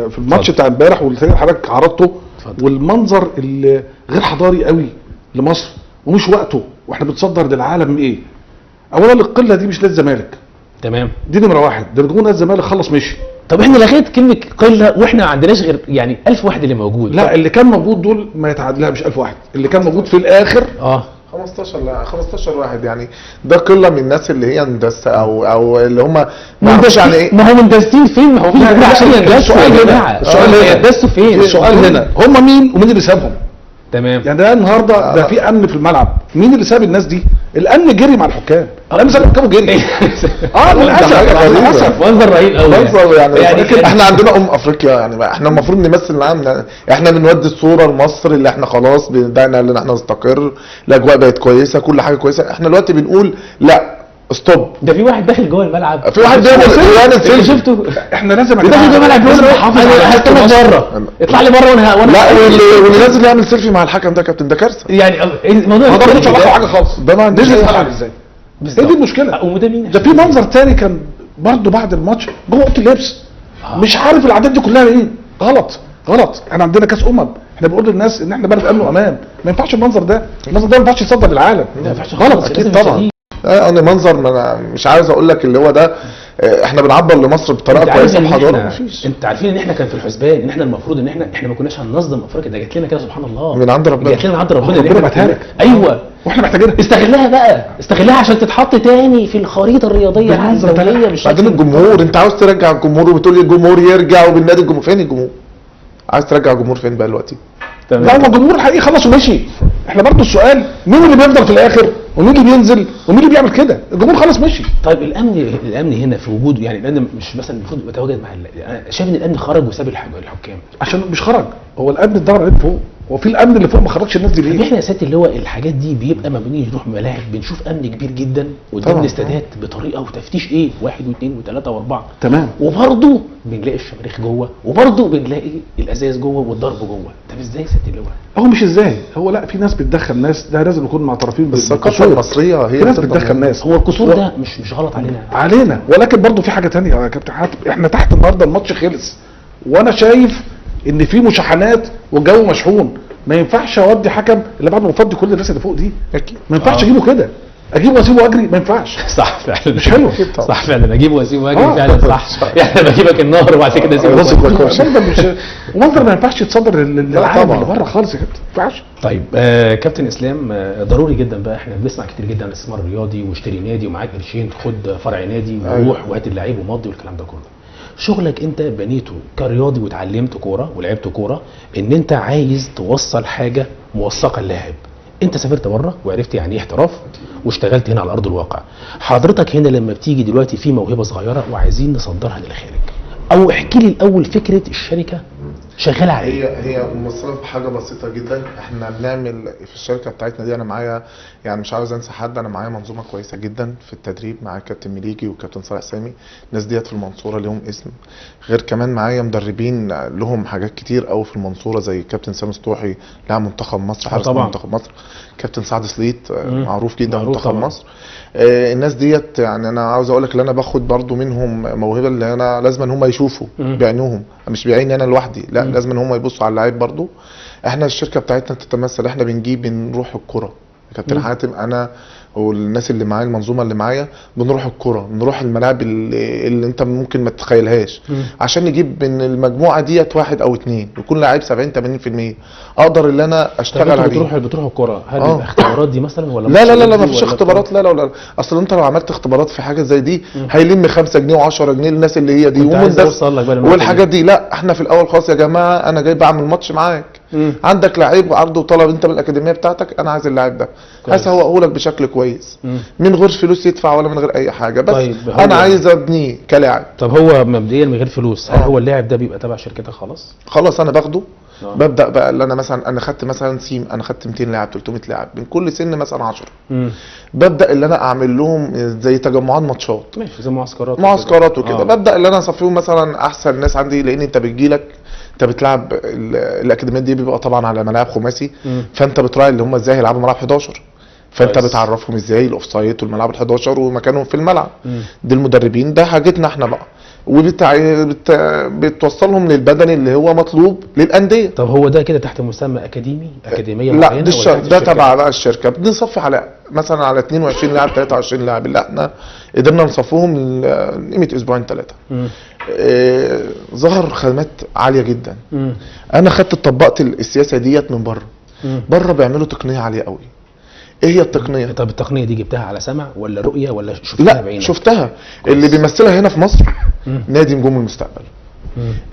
في الماتش بتاع امبارح واللي حضرتك عرضته، والمنظر اللي غير حضاري قوي لمصر ومش وقته، واحنا بنتصدر للعالم ايه؟ اولا القلة دي مش للزمالك. تمام. دي نمره واحد، ده جمهور نادي الزمالك خلص مشي. طب احنا لغيت كلمة قلة واحنا ما عندناش غير يعني 1000 واحد اللي موجود. لا اللي كان موجود دول ما يتعادلها، مش 1000 واحد، اللي كان موجود في الاخر 15، لا 15 واحد، يعني ده قلة من الناس اللي هي مندسه او اللي هم ما اعرفش يعني ايه. ما هو مندسين فين؟ ما هو في عشان يندسوا يا جماعة. السؤال هنا يندسوا فين؟ السؤال هنا هم مين ومين اللي سابهم؟ تمام. يعني ده النهارده ده في امن في الملعب، مين اللي ساب الناس دي؟ الامن جري مع الحكام، الامن ساب الحكام وجري. للاسف للاسف منظر رهيب قوي. منظر يعني احنا عندنا افريقيا، يعني احنا المفروض نمثل العالم، احنا بنودي الصورة لمصر اللي احنا خلاص بدانا ان احنا نستقر، الاجواء بقت كويسة، كل حاجة كويسة. احنا دلوقتي بنقول لا stop. ده في واحد داخل جوه الملعب، في واحد بيعمل سيلفي شفته. احنا لازم داخل جوه الملعب بيقول انا هستنى بره، اطلع لي بره وانا لا. واللي نازل يعمل سيلفي مع الحكم ده كابتن، ده كارثة. يعني الموضوع ده ملوش علاقة بحاجة خالص، ده ما عندوش الملعب ازاي؟ هي دي المشكلة. وده مين؟ ده في منظر تاني كان برضه بعد الماتش جوه اوضة اللبس، مش عارف الاعداد دي كلها ايه. غلط غلط. احنا عندنا كاس احنا بنقول للناس ان احنا بلد امن وامان، ما ينفعش المنظر ده، المنظر ده ما ينفعش يتصدر للعالم. غلط. اكيد طبعا. انا منظر ما انا مش عاوز اقول لك اللي هو ده، احنا بنعبر لمصر بطريقة كويسة بحضاره. مفيش. انت عارفين ان احنا كان في الحسبان ان احنا المفروض ان احنا ما كناش هننظم افريقيا، ده جات لنا كده سبحان الله من عند ربنا، جات لنا من عند ربنا، ربنا بعتها لك. ايوه واحنا محتاجينها. استغلها بقى، استغلها عشان تتحط تاني في الخريطة الرياضية الدولية. مش بعدين الجمهور، انت عاوز ترجع الجمهور وبتقول لي الجمهور يرجع وبالنادي الجمهور، فين الجمهور؟ عايز ترجع الجمهور فين بقى دلوقتي؟ لا هو الجمهور الحقيقي خلص ومشي. احنا برضو السؤال مين اللي بيفضل في الاخر ومين اللي بينزل ومين اللي بيعمل كده؟ الجمهور خلاص مشي. طيب الامن هنا في وجوده، يعني الامن مش مثلا المفروض يتواجد مع، انا شايف ان الامن خرج وساب الحكام. عشان مش خرج، هو الامن اتدور عليه فوق، هو في الامن اللي فوق ما خرجش الناس دي ليه؟ احنا يا سيادة اللي هو الحاجات دي بيبقى ما بنيجي نروح ملاعب بنشوف امن كبير جدا قدام الاستادات بطريقة وتفتيش ايه 1 و2 و3 و4. تمام. وبرضه بنلاقي الشماريخ جوه، وبرضه بنلاقي الازاز جوه والضرب جوه. طب ازاي يا سيادة اللواء؟ هو مش ازاي، هو لا في ناس بتدخل ناس، ده لازم يكون معترفين بالثقافة المصرية، هي في ناس بتدخل ناس. هو القصور ده مش غلط علينا، ولكن برضه في حاجة ثانية يا كابتن حاتم، احنا تحت النهارده الماتش خلص وانا شايف ان في مشاحنات والجو مشحون، ما ينفعش اودي حكم اللي بعد ما افضي كل الناس اللي فوق دي، ما ينفعش اجيبه كده، اجيبه واسيبه واجري، ما ينفعش. صح فعلا، مش حلو. صح فعلا، اجيبه واسيبه واجري فعلا صح. يعني بجيبك النهر وبعد كده اسيبه. منظر ومنظر ما ينفعش يتصدر للعالم اللي بره خالص يا كابتن، ما ينفعش. طيب كابتن اسلام، ضروري جدا بقى، احنا بنسمع كتير جدا عن الاستثمار الرياضي واشتري نادي ومعاك قرشين خد فرع نادي وروح وهات اللعيب ومضي والكلام ده كله. شغلك انت بنيته كرياضي وتعلمت كورة ولعبت كورة، ان انت عايز توصل حاجة موثقة للاعب. انت سافرت بره وعرفت يعني ايه احتراف واشتغلت هنا على ارض الواقع. حضرتك هنا لما بتيجي دلوقتي في موهبة صغيرة وعايزين نصدرها للخارج، او احكي لي الاول فكرة الشركة شغالة على ايه؟ هي مصرف بحاجة بسيطة جدا. احنا بنعمل في الشركة بتاعتنا دي، انا معايا يعني مش عاوز انسى حد، انا معايا منظومة كويسة جدا في التدريب، معايا كابتن مليجي وكابتن صالح سامي، الناس ديت في المنصورة لهم اسم، غير كمان معايا مدربين لهم حاجات كتير قوي في المنصورة، زي كابتن سامي سطوحي لاعب منتخب مصر، حارس منتخب مصر، كابتن سعد سليط معروف جدا منتخب مصر. الناس ديت يعني انا عاوز اقول لك ان انا باخد برضو منهم موهبة، اللي انا لازم ان هم يشوفوا بعينهم، مش بعيني انا لوحدي، لا لازم ان هم يبصوا على اللعيب برضو. احنا الشركة بتاعتنا تتمثل، احنا بنجيب بنروح الكره. كابتن حاتم انا والناس اللي معايا، المنظومة اللي معايا، بنروح الكره، بنروح الملاعب اللي انت ممكن ما تتخيلهاش، عشان نجيب من المجموعة ديت واحد او اتنين، يكون لعيب 70 80% اقدر اللي انا اشتغل عليه. بتروح الكره، هل بيبقى اختبارات دي مثلا ولا؟ لا لا لا لا، ما فيش اختبارات، لا لا لا، اصل انت لو عملت اختبارات في حاجة زي دي هيلم 5 جنيه و10 جنيه للناس اللي هي دي والحاجات دي. لا، احنا في الاول خالص يا جماعة انا جاي بعمل ماتش معاك، عندك لعيب عرض وطلب انت من الاكاديمية بتاعتك، انا عايز اللاعب ده، هسوقه لك بشكل كويس من غير فلوس يدفع ولا من غير اي حاجة، بس طيب انا عايز ابنيه كلاعب. طب هو مبدئيا من غير فلوس، هل هو اللاعب ده بيبقى تبع شركتك خلاص؟ خلاص انا باخده، ببدا بقى اللي انا مثلا انا خدت مثلا سيم، انا خدت 200 لاعب 300 لاعب من كل سن مثلا 10، ببدا اللي انا اعمل لهم زي تجمعات ماتشات، ماشي، زي معسكرات معسكرات وكده. ببدا اللي انا اصفيهم مثلا احسن ناس عندي، لان انت بتجيلك انت بتلعب الاكاديميات دي بيبقى طبعا على ملاعب خماسي، فانت بتراعي اللي هم ازاي هيلعبوا ملعب 11، فانت بتعرفهم ازاي ال offside والملعب ال11 ومكانهم في الملعب. دي المدربين، ده حاجتنا احنا بقى، وبتوصلهم للبدني اللي هو مطلوب للاندية. طب هو ده كده تحت مسمى اكاديمي، اكاديمية معينة؟ لا، ده تبع بقى الشركة. بنصفي على مثلا على 22 لاعب 23 لاعب اللي احنا قدرنا نصفوهم لقيمة اسبوعين ثلاثة. ظهر خدمات عالية جدا. انا خدت طبقت السياسة ديت من بره. بره بيعملوا تقنية عالية قوي. ايه هي التقنية؟ طب التقنية دي جبتها على سمع ولا رؤية ولا شفتها؟ لا، بعينك؟ شفتها. اللي بيمثلها هنا في مصر نادي نجوم المستقبل،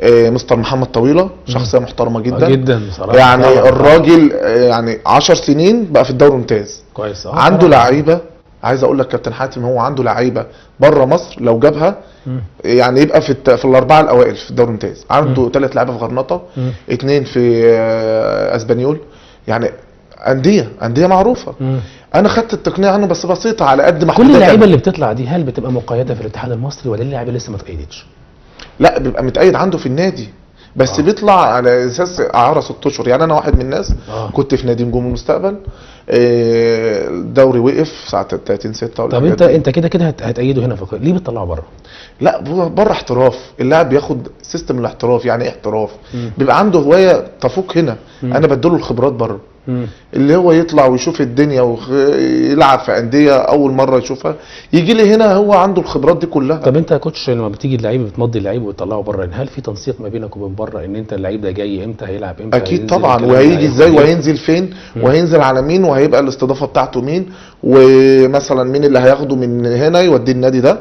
مستر محمد طويلة، شخصية محترمه جدا جدا بصراحة، يعني الراجل يعني 10 سنين بقى في الدوري الممتاز. كويس. عنده لعيبة، عايز اقول لك كابتن حاتم، هو عنده لعيبة بره مصر لو جابها يعني يبقى في الاربعة الاوائل في الدوري الممتاز. عنده 3 لعيبة في غرناطة، 2 في اسبانيول، يعني اندية معروفة. انا خدت التقنية عنه بس بسيطة على قد ما كل اللعيبة اللي بتطلع دي هل بتبقى مقيده في الاتحاد المصري ولا اللعيبة لسه ما اتقيدتش؟ لا، بيبقى متقيد عنده في النادي، بس بيطلع على اساس اعاره 6 اشهر. يعني انا واحد من الناس كنت في نادي نجوم المستقبل، الدوري وقف ساعة 30/6. طب انت كده كده هتأيده هنا في القاهرة، ليه بتطلعه بره؟ لا، بره احتراف، اللاعب بياخد system الاحتراف. يعني ايه احتراف؟ بيبقى عنده هواية تفوق هنا. انا بديله الخبرات بره، اللي هو يطلع ويشوف الدنيا ويلعب في اندية اول مرة يشوفها، يجي لي هنا هو عنده الخبرات دي كلها. طب انت يا coach لما بتيجي اللعيب بتمضي اللعيب وتطلعه بره، هل في تنسيق ما بينك وبين بره ان انت اللعيب ده جاي امتى، هيلعب امتى؟ اكيد طبعا، وهيجي ازاي، وهينزل فين، وهينزل على مين، وهيبقى الاستضافة بتاعته مين، ومثلا مين اللي هياخده من هنا يوديه النادي ده،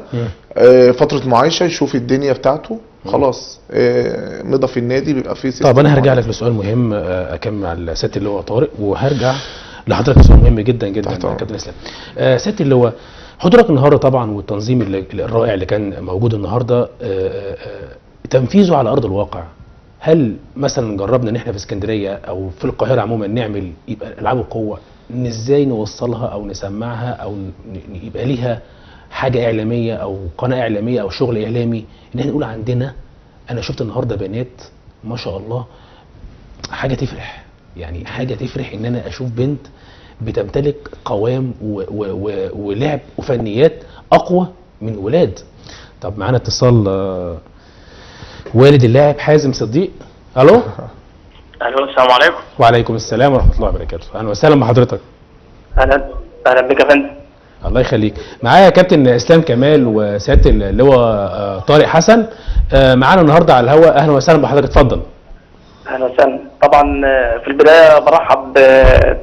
فترة معايشه يشوف الدنيا بتاعته، خلاص مضى في النادي، بيبقى فيه system. طب انا هرجع لك لسؤال مهم، اكمل على سيادة اللواء طارق، وهرجع لحضرتك لسؤال مهم جدا جدا كابتن اسلام. سيادة اللواء، حضورك النهارده طبعا والتنظيم الرائع اللي كان موجود النهارده، تنفيذه على ارض الواقع، هل مثلا جربنا ان احنا في اسكندرية او في القاهرة عموما نعمل يبقى العاب القوة، ان ازاي نوصلها او نسمعها او يبقى ليها حاجة اعلامية او قناة اعلامية او شغل اعلامي، ان احنا نقول عندنا؟ انا شفت النهارده بنات ما شاء الله، حاجة تفرح، يعني حاجة تفرح ان انا اشوف بنت بتمتلك قوام ولعب وفنيات اقوى من ولاد. طب معانا اتصال والد اللاعب حازم صديق. الو. الو، السلام عليكم. وعليكم السلام ورحمة الله وبركاته، اهلا وسهلا بحضرتك. اهلا اهلا بك يا فندم. الله يخليك. معايا كابتن اسلام كمال وسياده اللواء طارق حسن، معانا النهارده على الهواء. اهلا وسهلا بحضرتك، اتفضل. اهلا وسهلا. طبعا في البداية برحب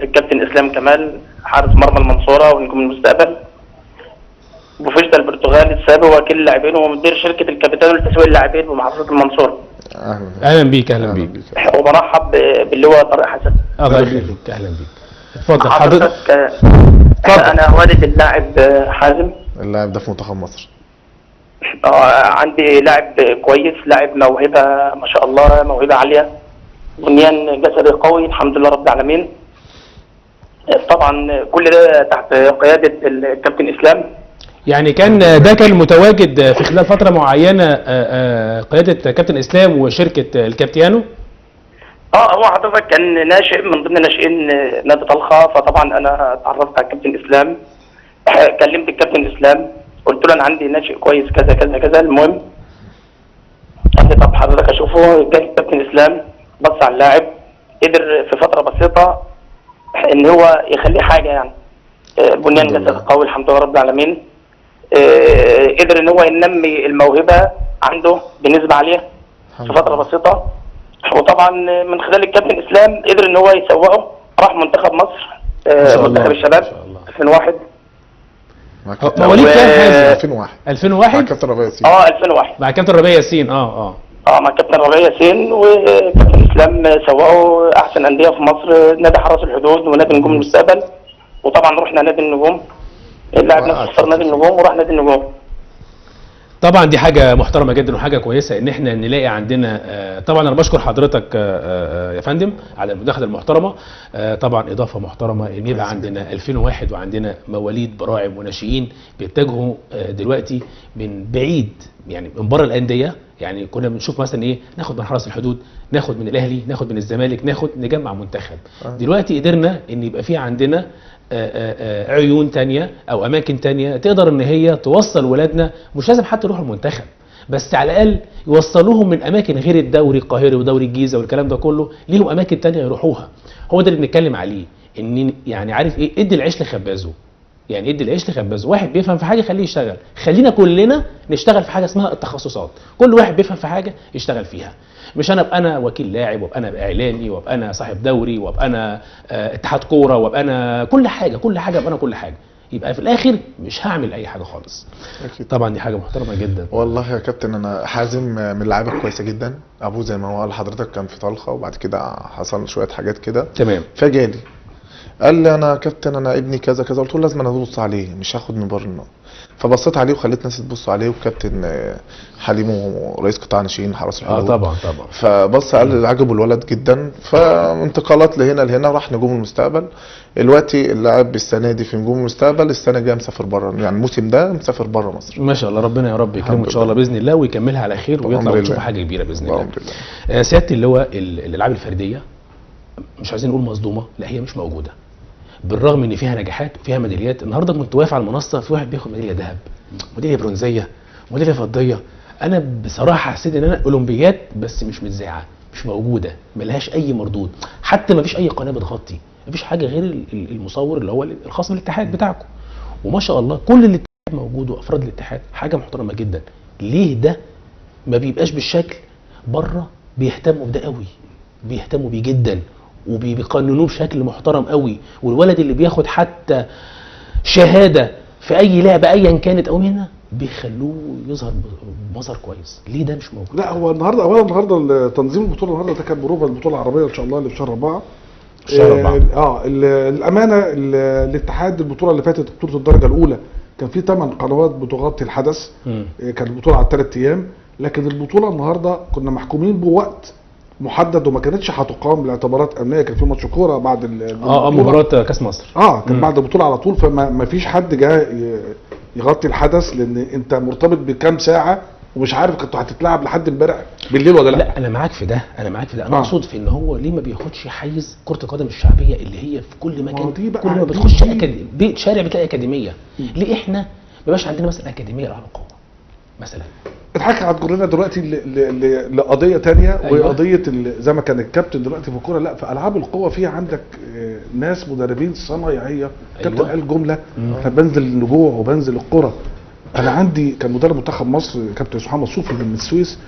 بالكابتن اسلام كمال حارس مرمى المنصورة ونجوم المستقبل، بوفيشتا البرتغالي السابق وكيل اللاعبين ومدير شركة الكابيتانو لتسويق اللاعبين بمحافظة المنصورة. اهلا بيك. اهلا بيك. وبرحب باللواء طارق حسن. الله يخليك، اهلا بيك. اتفضل حضرتك. انا والد اللاعب حازم. اللاعب ده في منتخب مصر. عندي لاعب كويس، لاعب موهبة ما شاء الله، موهبة عالية، بنيان جسدي قوي الحمد لله رب العالمين. طبعا كل ده تحت قيادة الكابتن اسلام. يعني كان ده كان متواجد في خلال فترة معينة قيادة كابتن اسلام وشركه الكابتيانو. هو حضرتك كان ناشئ من ضمن ناشئين نادي طلخه، فطبعا انا اتعرفت على الكابتن اسلام، كلمت الكابتن اسلام قلت له انا عندي ناشئ كويس كذا كذا كذا. المهم قال لي طب حضرتك اشوفه. جه الكابتن اسلام بص على اللاعب، قدر في فترة بسيطة ان هو يخليه حاجة يعني. بنيان جسد قوي الحمد لله رب العالمين. قدر ان هو ينمي الموهبة عنده بنسبة عالية في فترة بسيطة. وطبعا من خلال الكابتن اسلام قدر ان هو يسوقه، راح منتخب مصر، منتخب الشباب 2001. مواليد كام حازم؟ 2001. 2001 مع كابتن ربيع ياسين. 2001 مع كابتن ربيع ياسين. مع كابتن ربيع ياسين، وكابتن اسلام سوقه احسن اندية في مصر، نادي حرس الحدود ونادي نجوم المستقبل. وطبعا رحنا نادي النجوم، اللاعب نفسه اختار نادي النجوم وراح نادي النجوم. طبعا دي حاجة محترمه جدا وحاجه كويسة ان احنا نلاقي عندنا. طبعا انا بشكر حضرتك يا فندم على المداخلة المحترمة. طبعا اضافه محترمه ان يبقى عندنا 2001 وعندنا مواليد براعم وناشئين بيتجهوا دلوقتي من بعيد، يعني من بره الاندية. يعني كنا بنشوف مثلا ايه، ناخد من حرس الحدود، ناخد من الاهلي، ناخد من الزمالك، ناخد نجمع منتخب. دلوقتي قدرنا ان يبقى في عندنا عيون تانية او اماكن تانية تقدر ان هي توصل ولادنا، مش لازم حتى يروحوا المنتخب، بس على الاقل يوصلوهم من اماكن غير الدوري القاهري ودوري الجيزة والكلام ده كله، ليهم اماكن تانية يروحوها. هو ده اللي بنتكلم عليه، ان يعني عارف ايه، ادي العيش لخبازه. يعني ادي العيش لخبازه، واحد بيفهم في حاجة خليه يشتغل، خلينا كلنا نشتغل في حاجة اسمها التخصصات، كل واحد بيفهم في حاجة يشتغل فيها. مش انا ابقى انا وكيل لاعب، وابقى انا اعلامي، وابقى انا صاحب دوري، وابقى انا اتحاد كورة، وابقى انا كل حاجة، كل حاجة ابقى انا كل حاجة، يبقى في الاخر مش هعمل اي حاجة خالص. أكيد. طبعا دي حاجة محترمه جدا. والله يا كابتن انا حازم من اللعيبة الكويسة جدا. ابوه زي ما هو قال لحضرتك كان في طلخه، وبعد كده حصل شوية حاجات كده. تمام. فجالي قال لي انا كابتن انا ابني كذا كذا، قلت له لازم انا ابص عليه، مش هاخد من بره. فبصيت عليه وخليت ناس تبص عليه، وكابتن حليم رئيس قطاع ناشئين حرس الحدود. طبعا طبعا. فبص قال لي عجبه الولد جدا، فانتقالات لهنا لهنا، راح نجوم المستقبل. دلوقتي اللاعب السنة دي في نجوم المستقبل، السنة الجاية مسافر بره، يعني الموسم ده مسافر بره مصر. ما شاء الله، ربنا يا رب يكرمه ان شاء الله باذن الله ويكملها على خير ويطلع وتشوف حاجة كبيرة باذن الله. سيادة اللواء، الالعاب الفردية مش عايزين نقول مصدومة، لا هي مش موجودة، بالرغم ان فيها نجاحات وفيها ميداليات. النهارده كنت واقف على المنصة، في واحد بياخد ميدالية ذهب، ميدالية برونزيه، ميدالية فضية. انا بصراحة حسيت ان انا اولمبياد بس مش متذاعه، مش موجودة، ملهاش اي مردود، حتى ما فيش اي قناة بتغطي، ما فيش حاجة غير المصور اللي هو الخاص بالاتحاد بتاعكم. وما شاء الله كل الاتحاد موجود وافراد الاتحاد، حاجة محترمه جدا. ليه ده ما بيبقاش بالشكل بره؟ بيهتموا بده قوي، بيهتموا بيه جدا وبيقننوه بشكل محترم قوي. والولد اللي بياخد حتى شهادة في اي لعبه ايا كانت او مهنة بيخلوه يظهر بمظهر كويس. ليه ده مش موجود؟ لا هو النهارده اولا، النهارده تنظيم البطولة النهارده ده كان بروفه البطولة العربية ان شاء الله اللي في شهر 4. شهر 4. الامانة الاتحاد البطولة اللي فاتت بطوله الدرجة الاولى كان في 8 قنوات بتغطي الحدث. كان البطولة على 3 ايام، لكن البطولة النهارده كنا محكومين بوقت محدد وما كانتش هتقام لاعتبارات امنية. كان في ماتش كورة بعد مباراة كاس مصر، كان بعد البطولة على طول، فما فيش حد جه يغطي الحدث لان انت مرتبط بكام ساعة ومش عارف كنت هتتلعب لحد امبارح بالليل ولا لا. لا انا معاك في ده، انا معاك في ده. انا اقصد في ان هو ليه ما بياخدش حيز كره القدم الشعبية اللي هي في كل مكان، كل ما بتخش بيت شارع بتلاقي اكاديمية. ليه احنا ما بقاش عندنا مثلا اكاديمية العاب القوة مثلا؟ الحاجة هتجرنا دلوقتي لقضيه ثانية. أيوة. وقضية زي ما كان الكابتن دلوقتي في الكورة، لا في العاب القوة في عندك ناس مدربين صنايعيه. الكابتن قال جملة، انا بنزل النجوع وبنزل القرى. انا عندي كان مدرب منتخب مصر كابتن محمد صوفي من السويس،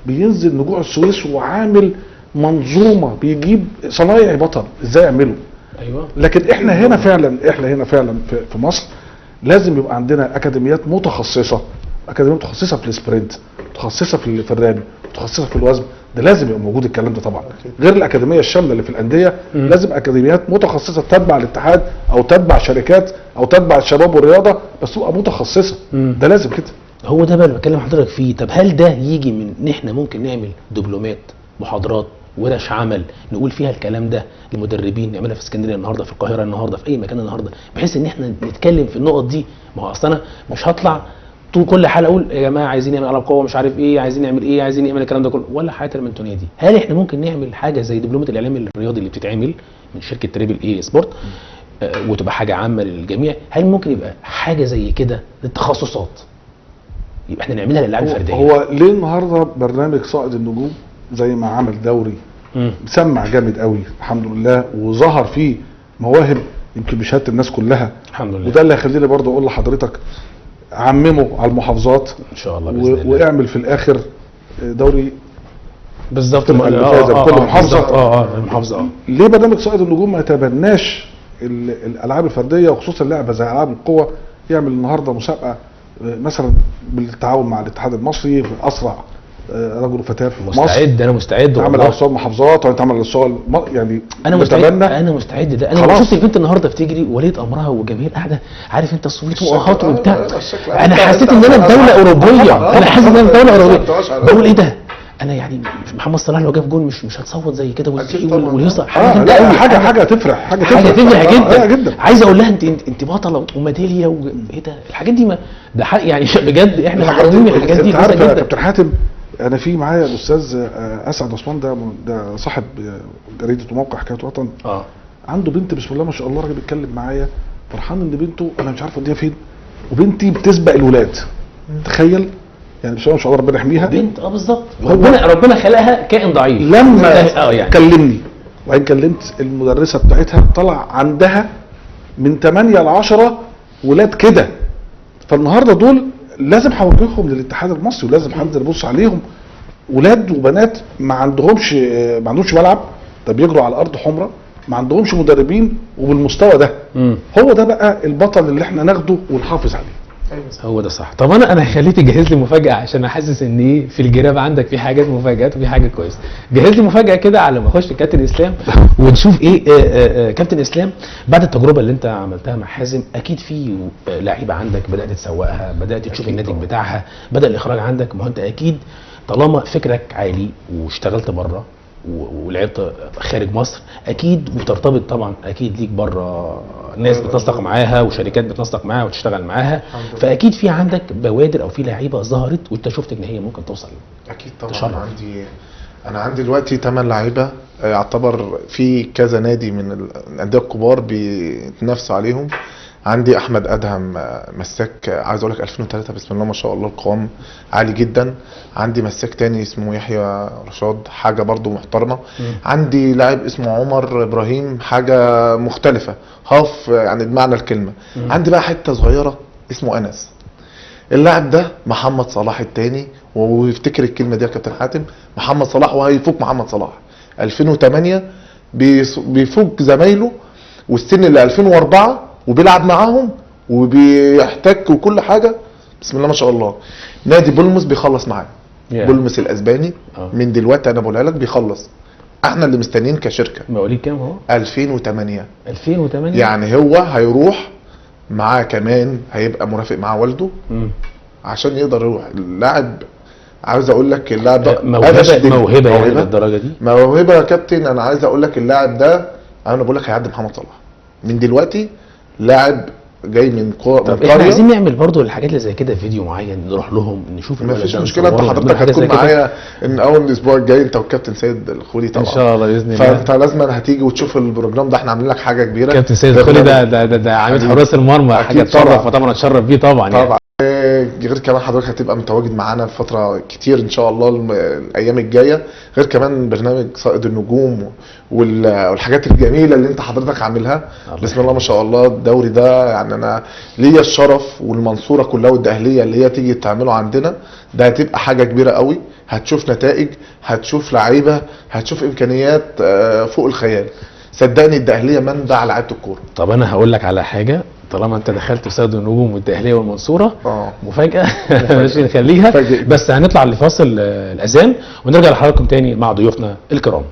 بينزل نجوع السويس وعامل منظومة، بيجيب صنايعي بطل ازاي يعمله. ايوه. لكن احنا هنا فعلا، احنا هنا فعلا في مصر لازم يبقى عندنا اكاديميات متخصصة، اكاديمية متخصصة في ال sprint، متخصصة في الرمي، متخصصة في الوزن. ده لازم يبقى موجود الكلام ده طبعا، غير الاكاديمية الشاملة اللي في الاندية. لازم اكاديميات متخصصة تتبع الاتحاد او تتبع شركات او تتبع الشباب والرياضة، بس تبقى متخصصة. ده لازم كده. هو ده بقى اللي بكلم حضرتك فيه. طب هل ده يجي من ان احنا ممكن نعمل دبلومات، محاضرات، ورش عمل نقول فيها الكلام ده للمدربين، نعملها في اسكندرية النهارده، في القاهرة النهارده، في اي مكان النهارده، بحيث ان احنا نتكلم في النقط دي؟ ما هو اصل انا مش هطلع طول كل حلقة اقول يا جماعة عايزين نعمل العاب قوة، مش عارف ايه، عايزين نعمل ايه، عايزين نعمل الكلام ده كله، ولا حياة المنتونيه دي. هل احنا ممكن نعمل حاجة زي دبلومه الاعلام الرياضي اللي بتتعمل من شركة Triple A Sport وتبقى حاجة عامة للجميع؟ هل ممكن يبقى حاجة زي كده للتخصصات، يبقى احنا نعملها للالعاب الفردية؟ هو ليه النهارده برنامج صائد النجوم زي ما عمل دوري مسمع جامد قوي الحمد لله، وظهر فيه مواهب. يمكن بشهادة الناس كلها الحمد لله. وده اللي هيخليني برضه اقول لحضرتك عممه على المحافظات ان شاء الله باذن الله، واعمل في الاخر دوري بالظبط كل محافظة. المحافظة. ليه برنامج صائد النجوم ما يتبناش الالعاب الفردية، وخصوصا لعبه زي العاب القوة؟ يعمل النهارده مسابقة مثلا بالتعاون مع الاتحاد المصري في اسرع رجل وفتاه في مصر. مستعد، انا مستعد. تعمل على مستوى المحافظات وتعمل على مستوى يعني انا مستعد، انا مستعد. ده انا شفت البنت النهارده بتجري ولية امرها وجماهير قاعدة، عارف انت الصوت واهات وبتاع، انا حسيت ان انا في دولة اوروبية، انا حاسس ان انا في دولة اوروبية. بقول ايه ده؟ انا يعني محمد صلاح لو جاب جون مش هتصوت زي كده والهيصه. حاجة حاجة تفرح، حاجة تفرح جدا جدا. عايز اقول لها انت بطلة وميداليه وايه ده، الحاجات دي ما ده حق يعني بجد احنا محرومين من الحاجات دي. انت عارف يا كابتن حاتم، انا في معايا الاستاذ اسعد عثمان، ده صاحب جريدة وموقع حكاية وطن. عنده بنت بسم الله ما شاء الله، راجل بيتكلم معايا فرحان ان بنته، انا مش عارف اوديها فين، وبنتي بتسبق الولاد. تخيل يعني، بسم الله ما شاء الله ربنا يحميها. بنت بالظبط، ربنا خلقها كائن ضعيف. لما يعني كلمني وبعدين كلمت المدرسة بتاعتها، طلع عندها من 8 ل 10 ولاد كده. فالنهارده دول لازم هوجههم للاتحاد المصري، ولازم هنزل ابص عليهم. ولاد وبنات ما عندهمش ملعب، ده بيجروا على ارض حمراء، ما عندهمش مدربين، وبالمستوى ده. هو ده بقى البطل اللي احنا ناخده ونحافظ عليه. هو ده صح. طب انا هخليك تجهز لي مفاجاة، عشان احسس ان ايه في الجراب عندك في حاجات مفاجات وفي حاجة كويسة. جهز لي مفاجاة كده على ما اخش كابتن اسلام ونشوف ايه. كابتن اسلام، بعد التجربة اللي انت عملتها مع حازم، اكيد في لعيبة عندك بدات تسوقها، بدات تشوف الناتج بتاعها، بدا الاخراج عندك. ما هو انت اكيد طالما فكرك عالي واشتغلت بره ولعبت خارج مصر، اكيد وبترتبط طبعا، اكيد ليك بره ناس بتنسق معاها وشركات بتنسق معاها وتشتغل معاها، فاكيد في عندك بوادر او في لعيبة ظهرت وانت شفت ان هي ممكن توصل. اكيد طبعا. انا عندي دلوقتي 8 لعيبة، يعتبر في كذا نادي من الاندية الكبار بيتنافسوا عليهم. عندي احمد ادهم مساك، عايز اقول لك 2003 بسم الله ما شاء الله، القوام عالي جدا. عندي مساك تاني اسمه يحيى رشاد، حاجة برضو محترمه. عندي لاعب اسمه عمر ابراهيم، حاجة مختلفة، هاف يعني بمعنى الكلمة. عندي بقى حتة صغيرة اسمه انس، اللاعب ده محمد صلاح التاني، ويفتكر الكلمة دي يا كابتن حاتم، محمد صلاح وهيفوق محمد صلاح. 2008 بيفوق زمايله والسن اللي 2004 وبيلعب معاهم وبيحتك وكل حاجة بسم الله ما شاء الله. نادي بولموس بيخلص معاه. بولموس الاسباني من دلوقتي انا بقولها لك بيخلص. احنا اللي مستنيين كشركة. مواليد كام هو؟ 2008. 2008 يعني هو هيروح معاه كمان، هيبقى مرافق معاه والده عشان يقدر يروح. اللاعب عاوز اقول لك اللاعب ده موهبة يعني للدرجة دي، موهبة يا كابتن. انا عايز اقول لك اللاعب ده، انا بقول لك هيعدي محمد صلاح من دلوقتي. لاعب جاي من قرية. طب احنا عايزين نعمل برضو الحاجات اللي زي كده فيديو معين نروح لهم نشوف. مفيش مشكلة، انت حضرتك هتكون معايا ان اول الاسبوع الجاي انت والكابتن سيد الخولي طبعا ان شاء الله باذن الله. فانت لازم هتيجي وتشوف ال program ده، احنا عاملين لك حاجة كبيرة. كابتن سيد الخولي ده ده ده, ده عميد حراس المرمى، حاجة تشرف، وطبعا اتشرف بيه طبعا. طبعا يعني. غير كمان حضرتك هتبقى متواجد معانا لفترة كتير ان شاء الله الايام الجاية، غير كمان برنامج صائد النجوم والحاجات الجميلة اللي انت حضرتك عاملها بسم الله ما شاء الله. الدوري ده يعني انا ليا الشرف، والمنصوره كلها والدقهليه اللي هي تيجي تعمله عندنا ده هتبقى حاجة كبيرة قوي. هتشوف نتائج، هتشوف لعيبة، هتشوف امكانيات فوق الخيال. صدقني الدقهليه منبع لعيبة الكورة. طب انا هقول لك على حاجة، طالما انت دخلت في صيد النجوم والدقهليه والمنصوره، مفاجاة ماشي نخليها، بس هنطلع لفاصل الاذان ونرجع لحضراتكم تاني مع ضيوفنا الكرام.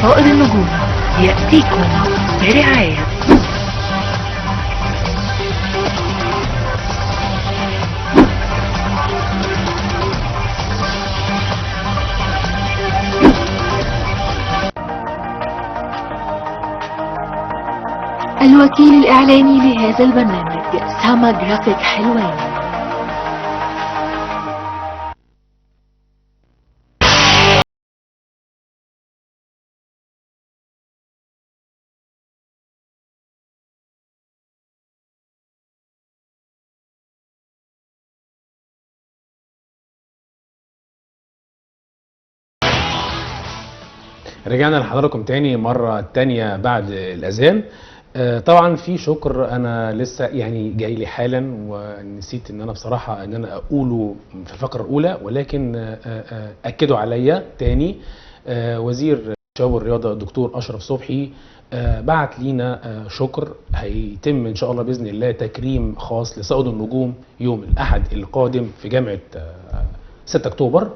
صائد النجوم يأتيكم برعاية الوكيل الإعلاني لهذا البرنامج سما جرافيك حلوان. رجعنا لحضراتكم تاني مرة تانية بعد الأذان. طبعا في شكر أنا لسه يعني جاي لي حالا ونسيت إن أنا بصراحة إن أنا أقوله في الفقرة الأولى، ولكن أكدوا عليا تاني. وزير الشباب والرياضة الدكتور أشرف صبحي بعت لينا شكر، هيتم إن شاء الله بإذن الله تكريم خاص لصائد النجوم يوم الأحد القادم في جامعة 6 أكتوبر.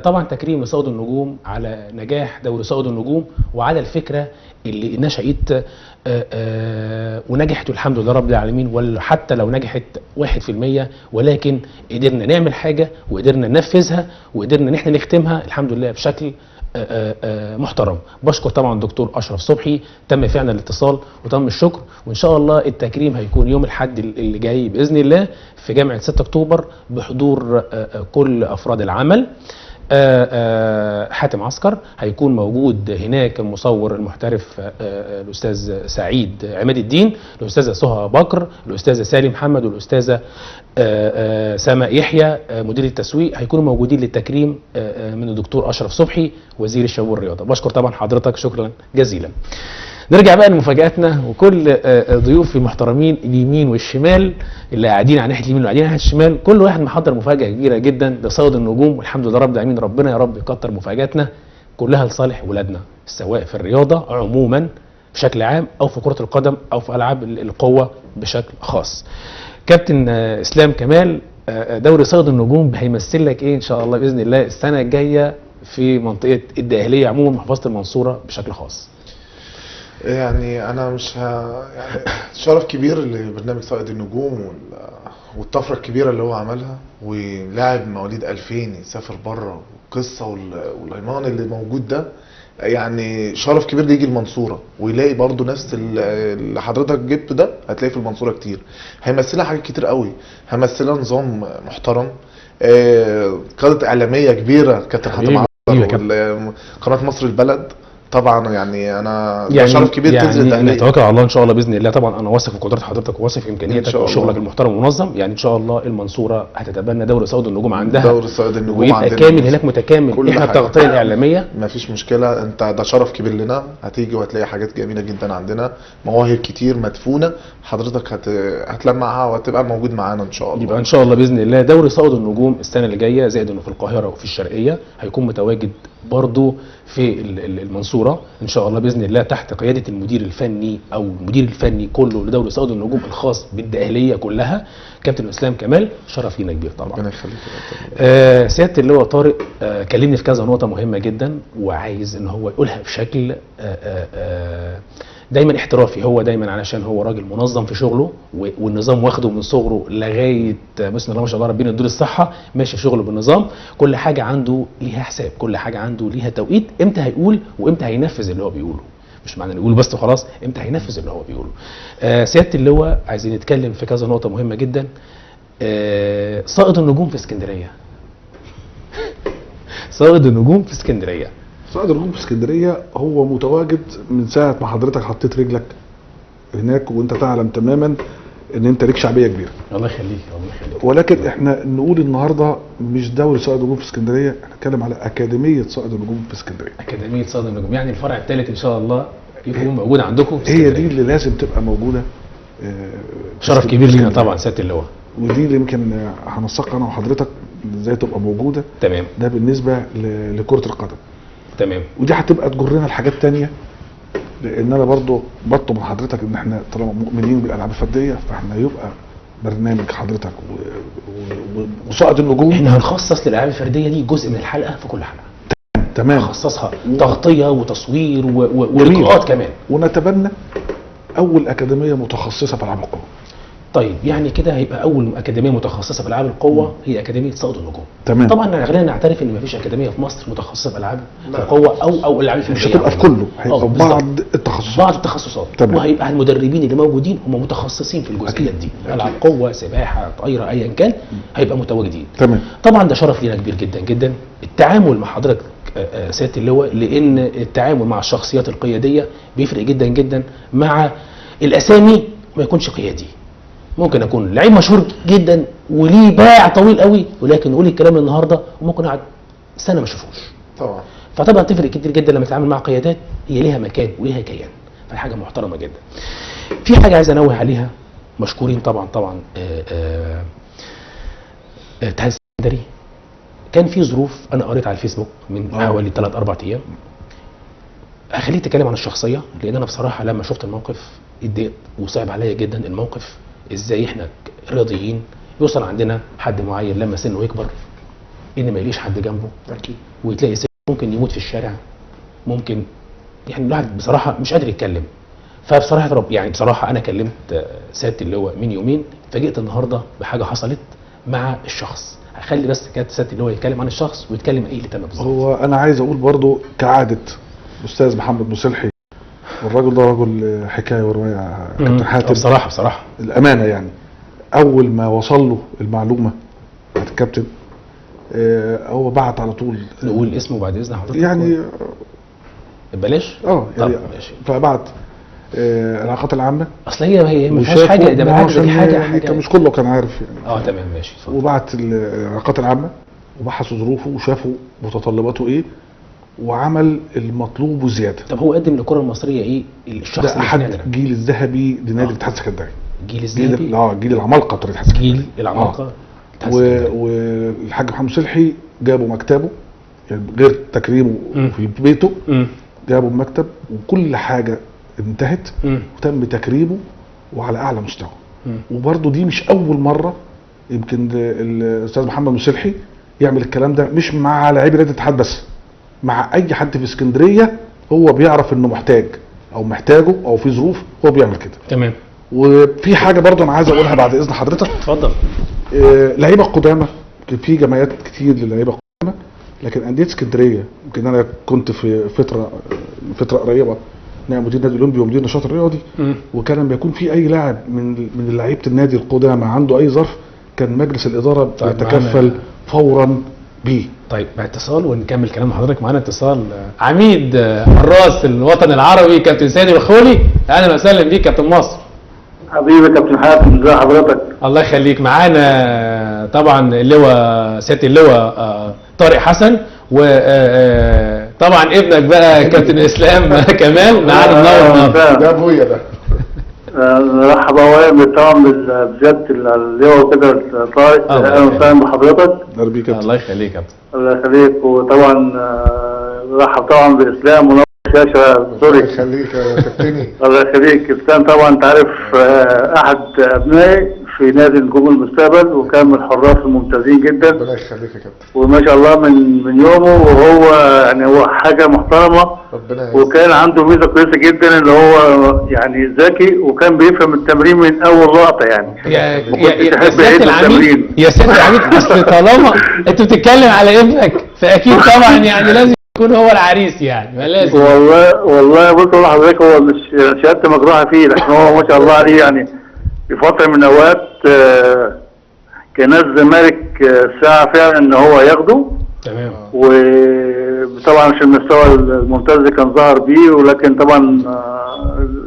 طبعا تكريم لصائد النجوم على نجاح دوري صائد النجوم وعلى الفكرة اللي نشأت ونجحت الحمد لله رب العالمين، وحتى لو نجحت 1% ولكن قدرنا نعمل حاجة وقدرنا ننفذها وقدرنا ان احنا نختمها الحمد لله بشكل محترم. بشكر طبعا الدكتور اشرف صبحي، تم فعلا الاتصال وتم الشكر، وان شاء الله التكريم هيكون يوم الاحد اللي جاي باذن الله في جامعه 6 اكتوبر بحضور كل افراد العمل. حاتم عسكر هيكون موجود هناك، المصور المحترف الاستاذ سعيد عماد الدين، الاستاذة سهى بكر، الاستاذة سالي محمد، والاستاذه سما يحيى مدير التسويق، هيكونوا موجودين للتكريم من الدكتور اشرف صبحي وزير الشباب والرياضة. بشكر طبعا حضرتك شكرا جزيلا. نرجع بقى لمفاجاتنا وكل ضيوفي المحترمين اليمين والشمال، اللي قاعدين على ناحية اليمين واللي قاعدين على ناحية الشمال، كل واحد محضر مفاجاة كبيرة جدا لصائد النجوم، والحمد لله رب العالمين. ربنا يا رب يكتر مفاجاتنا كلها لصالح ولادنا، سواء في الرياضة عموما بشكل عام او في كره القدم او في العاب القوة بشكل خاص. كابتن اسلام كمال، دوري صائد النجوم هيمثل لك ايه ان شاء الله باذن الله السنة الجاية في منطقة الدقهليه عموما محافظة المنصورة بشكل خاص؟ يعني انا مش يعني شرف كبير لبرنامج صائد النجوم والطفره الكبيرة اللي هو عملها، ولاعب مواليد 2000 يسافر بره، والقصه والايمان اللي موجود ده، يعني شرف كبير يجي المنصورة ويلاقي برضو نفس اللي حضرتك جبته ده، هتلاقيه في المنصورة كتير. هيمثلها حاجات كتير قوي، هيمثلها نظام محترم، قاده اعلامية كبيرة كابتن حاتم عسكر، قناة مصر البلد. طبعا يعني انا يعني شرف كبير يعني تنزل الدقهليه. نتوكل على الله ان شاء الله باذن الله. طبعا انا واثق في قدرات حضرتك وواثق في امكانياتك وشغلك المحترم والمنظم، يعني ان شاء الله المنصورة هتتبنى دوري صائد النجوم عندها، دوري صائد النجوم ويبقى عندنا كامل هناك متكامل، احنا التغطية الاعلامية مفيش مشكلة. انت ده شرف كبير لنا، هتيجي وهتلاقي حاجات جميلة جدا عندنا، مواهب كتير مدفونة حضرتك هتلمعها وهتبقى موجود معانا ان شاء الله. يبقى ان شاء الله باذن الله دوري صائد النجوم السنة اللي جاية، زائد انه في القاهرة وفي الشرقية هيكون متواجد برضو في المنصورة ان شاء الله باذن الله تحت قيادة المدير الفني او المدير الفني كله لدوري صائد النجوم الخاص بالدقهليه كلها كابتن اسلام كمال. شرف لينا كبير طبعا. ربنا يخليك. سيادة اللواء طارق كلمني في كذا نقطة مهمة جدا وعايز ان هو يقولها بشكل دايما احترافي. هو دايما علشان هو راجل منظم في شغله والنظام واخده من صغره لغاية بسم الله ما شاء الله ربنا يديله الصحة، ماشي شغله بالنظام، كل حاجة عنده ليها حساب، كل حاجة عنده ليها توقيت، امتى هيقول وامتى هينفذ اللي هو بيقوله، مش معنى نقول بس وخلاص، امتى هينفذ اللي هو بيقوله. سيادة اللواء عايزين نتكلم في كذا نقطة مهمة جدا. صائد النجوم في اسكندرية. صائد النجوم في اسكندرية. صائد النجوم في اسكندرية هو متواجد من ساعة ما حضرتك حطيت رجلك هناك، وانت تعلم تماما ان انت ليك شعبية كبيرة. الله يخليك الله يخليك. ولكن احنا نقول النهارده مش دوري صائد النجوم في اسكندرية، احنا نتكلم على اكاديمية صائد النجوم في اسكندرية. اكاديمية صائد النجوم، يعني الفرع الثالث ان شاء الله يكون موجود عندكم في اسكندرية. هي دي اللي لازم تبقى موجودة. شرف كبير لينا طبعا سيادة اللواء. ودي اللي يمكن هنسقها انا وحضرتك ازاي تبقى موجودة. تمام. ده بالنسبة لكرة القدم. تمام. ودي هتبقى تجرنا لحاجات تانية، لان انا برضو بطلب من حضرتك ان احنا طالما مؤمنين بالالعاب الفردية فاحنا يبقى برنامج حضرتك وصائد النجوم. احنا هنخصص للالعاب الفردية دي جزء من الحلقة في كل حلقة. تمام. هنخصصها تغطيه وتصوير ولقاءات كمان. ونتبنى اول اكاديمية متخصصة في العاب القوة. طيب يعني كده هيبقى اول اكاديمية متخصصة في العاب القوة هي اكاديمية صائد النجوم. تمام. طبعا خلينا نعترف ان مفيش اكاديمية في مصر متخصصة في العاب القوة او الالعاب الفردية. مش هتبقى في كله، هيبقى في بعض التخصصات. بعض التخصصات. تمام. وهيبقى المدربين اللي موجودين هم متخصصين في الجزئيات دي، العاب قوة، سباحة، طايره، ايا كان، هيبقى متواجدين. تمام. طبعا ده شرف لينا كبير جدا جدا التعامل مع حضرتك سيادة اللواء، لان التعامل مع الشخصيات القيادية بيفرق جدا جدا مع الاسامي. ما يكونش قيادي، ممكن اكون لعيب مشهور جدا وليه باع طويل قوي، ولكن نقول الكلام النهارده وممكن اقعد سنة ما اشوفوش. طبعا. فطبعا تفرق كتير جدا لما تتعامل مع قيادات هي ليها مكان وليها كيان، فحاجه محترمه جدا. في حاجة عايز انوه عليها، مشكورين طبعا طبعا الاتحاد السكندري. كان في ظروف، انا قريت على الفيسبوك من حوالي 3 4 ايام. هخليك تتكلم عن الشخصية، لان انا بصراحة لما شفت الموقف اتضايقت وصعب عليا جدا الموقف. ازاي احنا رياضيين يوصل عندنا حد معين لما سنة يكبر ان ما يليش حد جنبه، اكيد، وتلاقي سنة ممكن يموت في الشارع، ممكن يعني الواحد بصراحة مش قادر يتكلم. فبصراحة رب يعني بصراحة انا كلمت سيادة اللواء من يومين، اتفاجئت النهارده بحاجة حصلت مع الشخص. هخلي بس سيادة اللواء يتكلم عن الشخص ويتكلم ايه اللي تم بالظبط. هو انا عايز اقول برضو كعادة الاستاذ محمد مصلحي، والراجل ده رجل حكاية ورواية كابتن حاتم. بصراحة بصراحة الامانة يعني اول ما وصل له المعلومة بتاعت الكابتن هو بعت على طول. نقول اسمه بعد اذن حضرتك يعني بلاش؟ يعني ماشي. فبعت العلاقات العامة، اصل هي ما فيهاش حاجة، ده بالعكس دي حاجة مش كله كان عارف يعني. تمام ماشي. وبعت العلاقات العامة وبحثوا ظروفه وشافوا متطلباته ايه وعمل المطلوب وزيادة. طب هو قدم للكرة المصرية ايه الشخص؟ ده احد الجيل الذهبي لنادي الاتحاد السكندري. الجيل الذهبي؟ جيل العمالقة بتاع الاتحاد السكندري. جيل العمالقة. والحاج محمد صلحي جابه مكتبه، يعني غير تكريمه في بيته، جابه المكتب وكل حاجة انتهت وتم تكريمه وعلى اعلى مستوى. وبرده دي مش اول مرة يمكن الاستاذ محمد مصلحي يعمل الكلام ده، مش مع لاعبي نادي الاتحاد بس، مع اي حد في اسكندرية هو بيعرف انه محتاج او محتاجه او في ظروف هو بيعمل كده. تمام. وفي حاجة برضه انا عايز اقولها بعد اذن حضرتك. اتفضل. لعيبة قدامى، في جمعيات كتير للعيبة قدامى، لكن اندية اسكندرية يمكن انا كنت في فترة قريبه نائب مدير نادي الاولمبي ومدير النشاط الرياضي، وكان لما يكون في اي لاعب من لعيبة النادي القدامى عنده اي ظرف كان مجلس الادارة بيتكفل فورا بيه. طيب مع اتصال ونكمل كلام حضرتك. معانا اتصال عميد حراس الوطن العربي كابتن سيد الخولي. اهلا وسهلا بيك كابتن مصر. حبيبي كابتن حاتم، ازي حضرتك؟ الله يخليك. معانا طبعا اللواء سيادة اللواء طارق حسن، وطبعا ابنك بقى كابتن اسلام كمال معانا منور. ده ابويا ده. مرحبا اولا طبعا بزيادة اللواء وكده طارق، اهلا وسهلا بحضرتك. الله يخليك يا كابتن. الله يخليك. وطبعا مرحب طبعا باسلام ونور الشاشة. sorry. الله يخليك يا كابتني. الله يخليك. اسلام طبعا انت عارف احد ابنائي في نادي نجوم المستقبل، وكان من الحراس الممتازين جدا. ربنا يخليك يا كابتن. وما شاء الله من يومه وهو يعني هو حاجة محترمه. ربنا يعزك. وكان عنده ميزة كويسة جدا اللي هو يعني ذكي، وكان بيفهم التمرين من اول لقطة يعني. يا سيادة العميد، يا سيادة العميد، اصل طالما انت بتتكلم على ابنك فاكيد طبعا يعني لازم يكون هو العريس يعني، لازم. والله بص اقول لحضرتك هو مش شهادتي مجروحة فيه، لكن هو ما شاء الله عليه يعني في فترة من الاوقات كان ناس الزمالك ساعة فعلا ان هو ياخده. تمام. وطبعا مش المستوى الممتاز اللي كان ظهر بيه، ولكن طبعا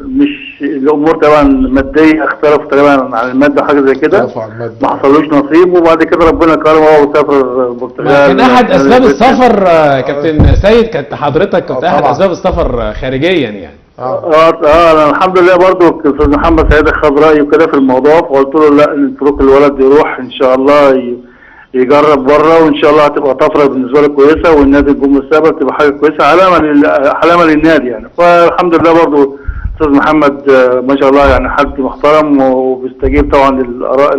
مش الامور طبعا مادية، اختلف تقريبا عن المادة وحاجه زي كده، ما حصلوش نصيب، وبعد كده ربنا كرمه وهو سافر البرتغال. كان احد اسباب السفر كابتن سيد، كانت حضرتك كنت احد اسباب السفر خارجيا يعني. انا الحمد لله برضو الاستاذ محمد سعيد خد رايي وكده في الموضوع، فقلت له لا نترك الولد يروح ان شاء الله يجرب بره، وان شاء الله هتبقى طفرة بالنسبة له كويسة، والنادي الجمهور السابق تبقى حاجة كويسة، علامة للنادي يعني. فالحمد لله برضو استاذ محمد ما شاء الله يعني حد محترم وبيستجيب طبعا للاراء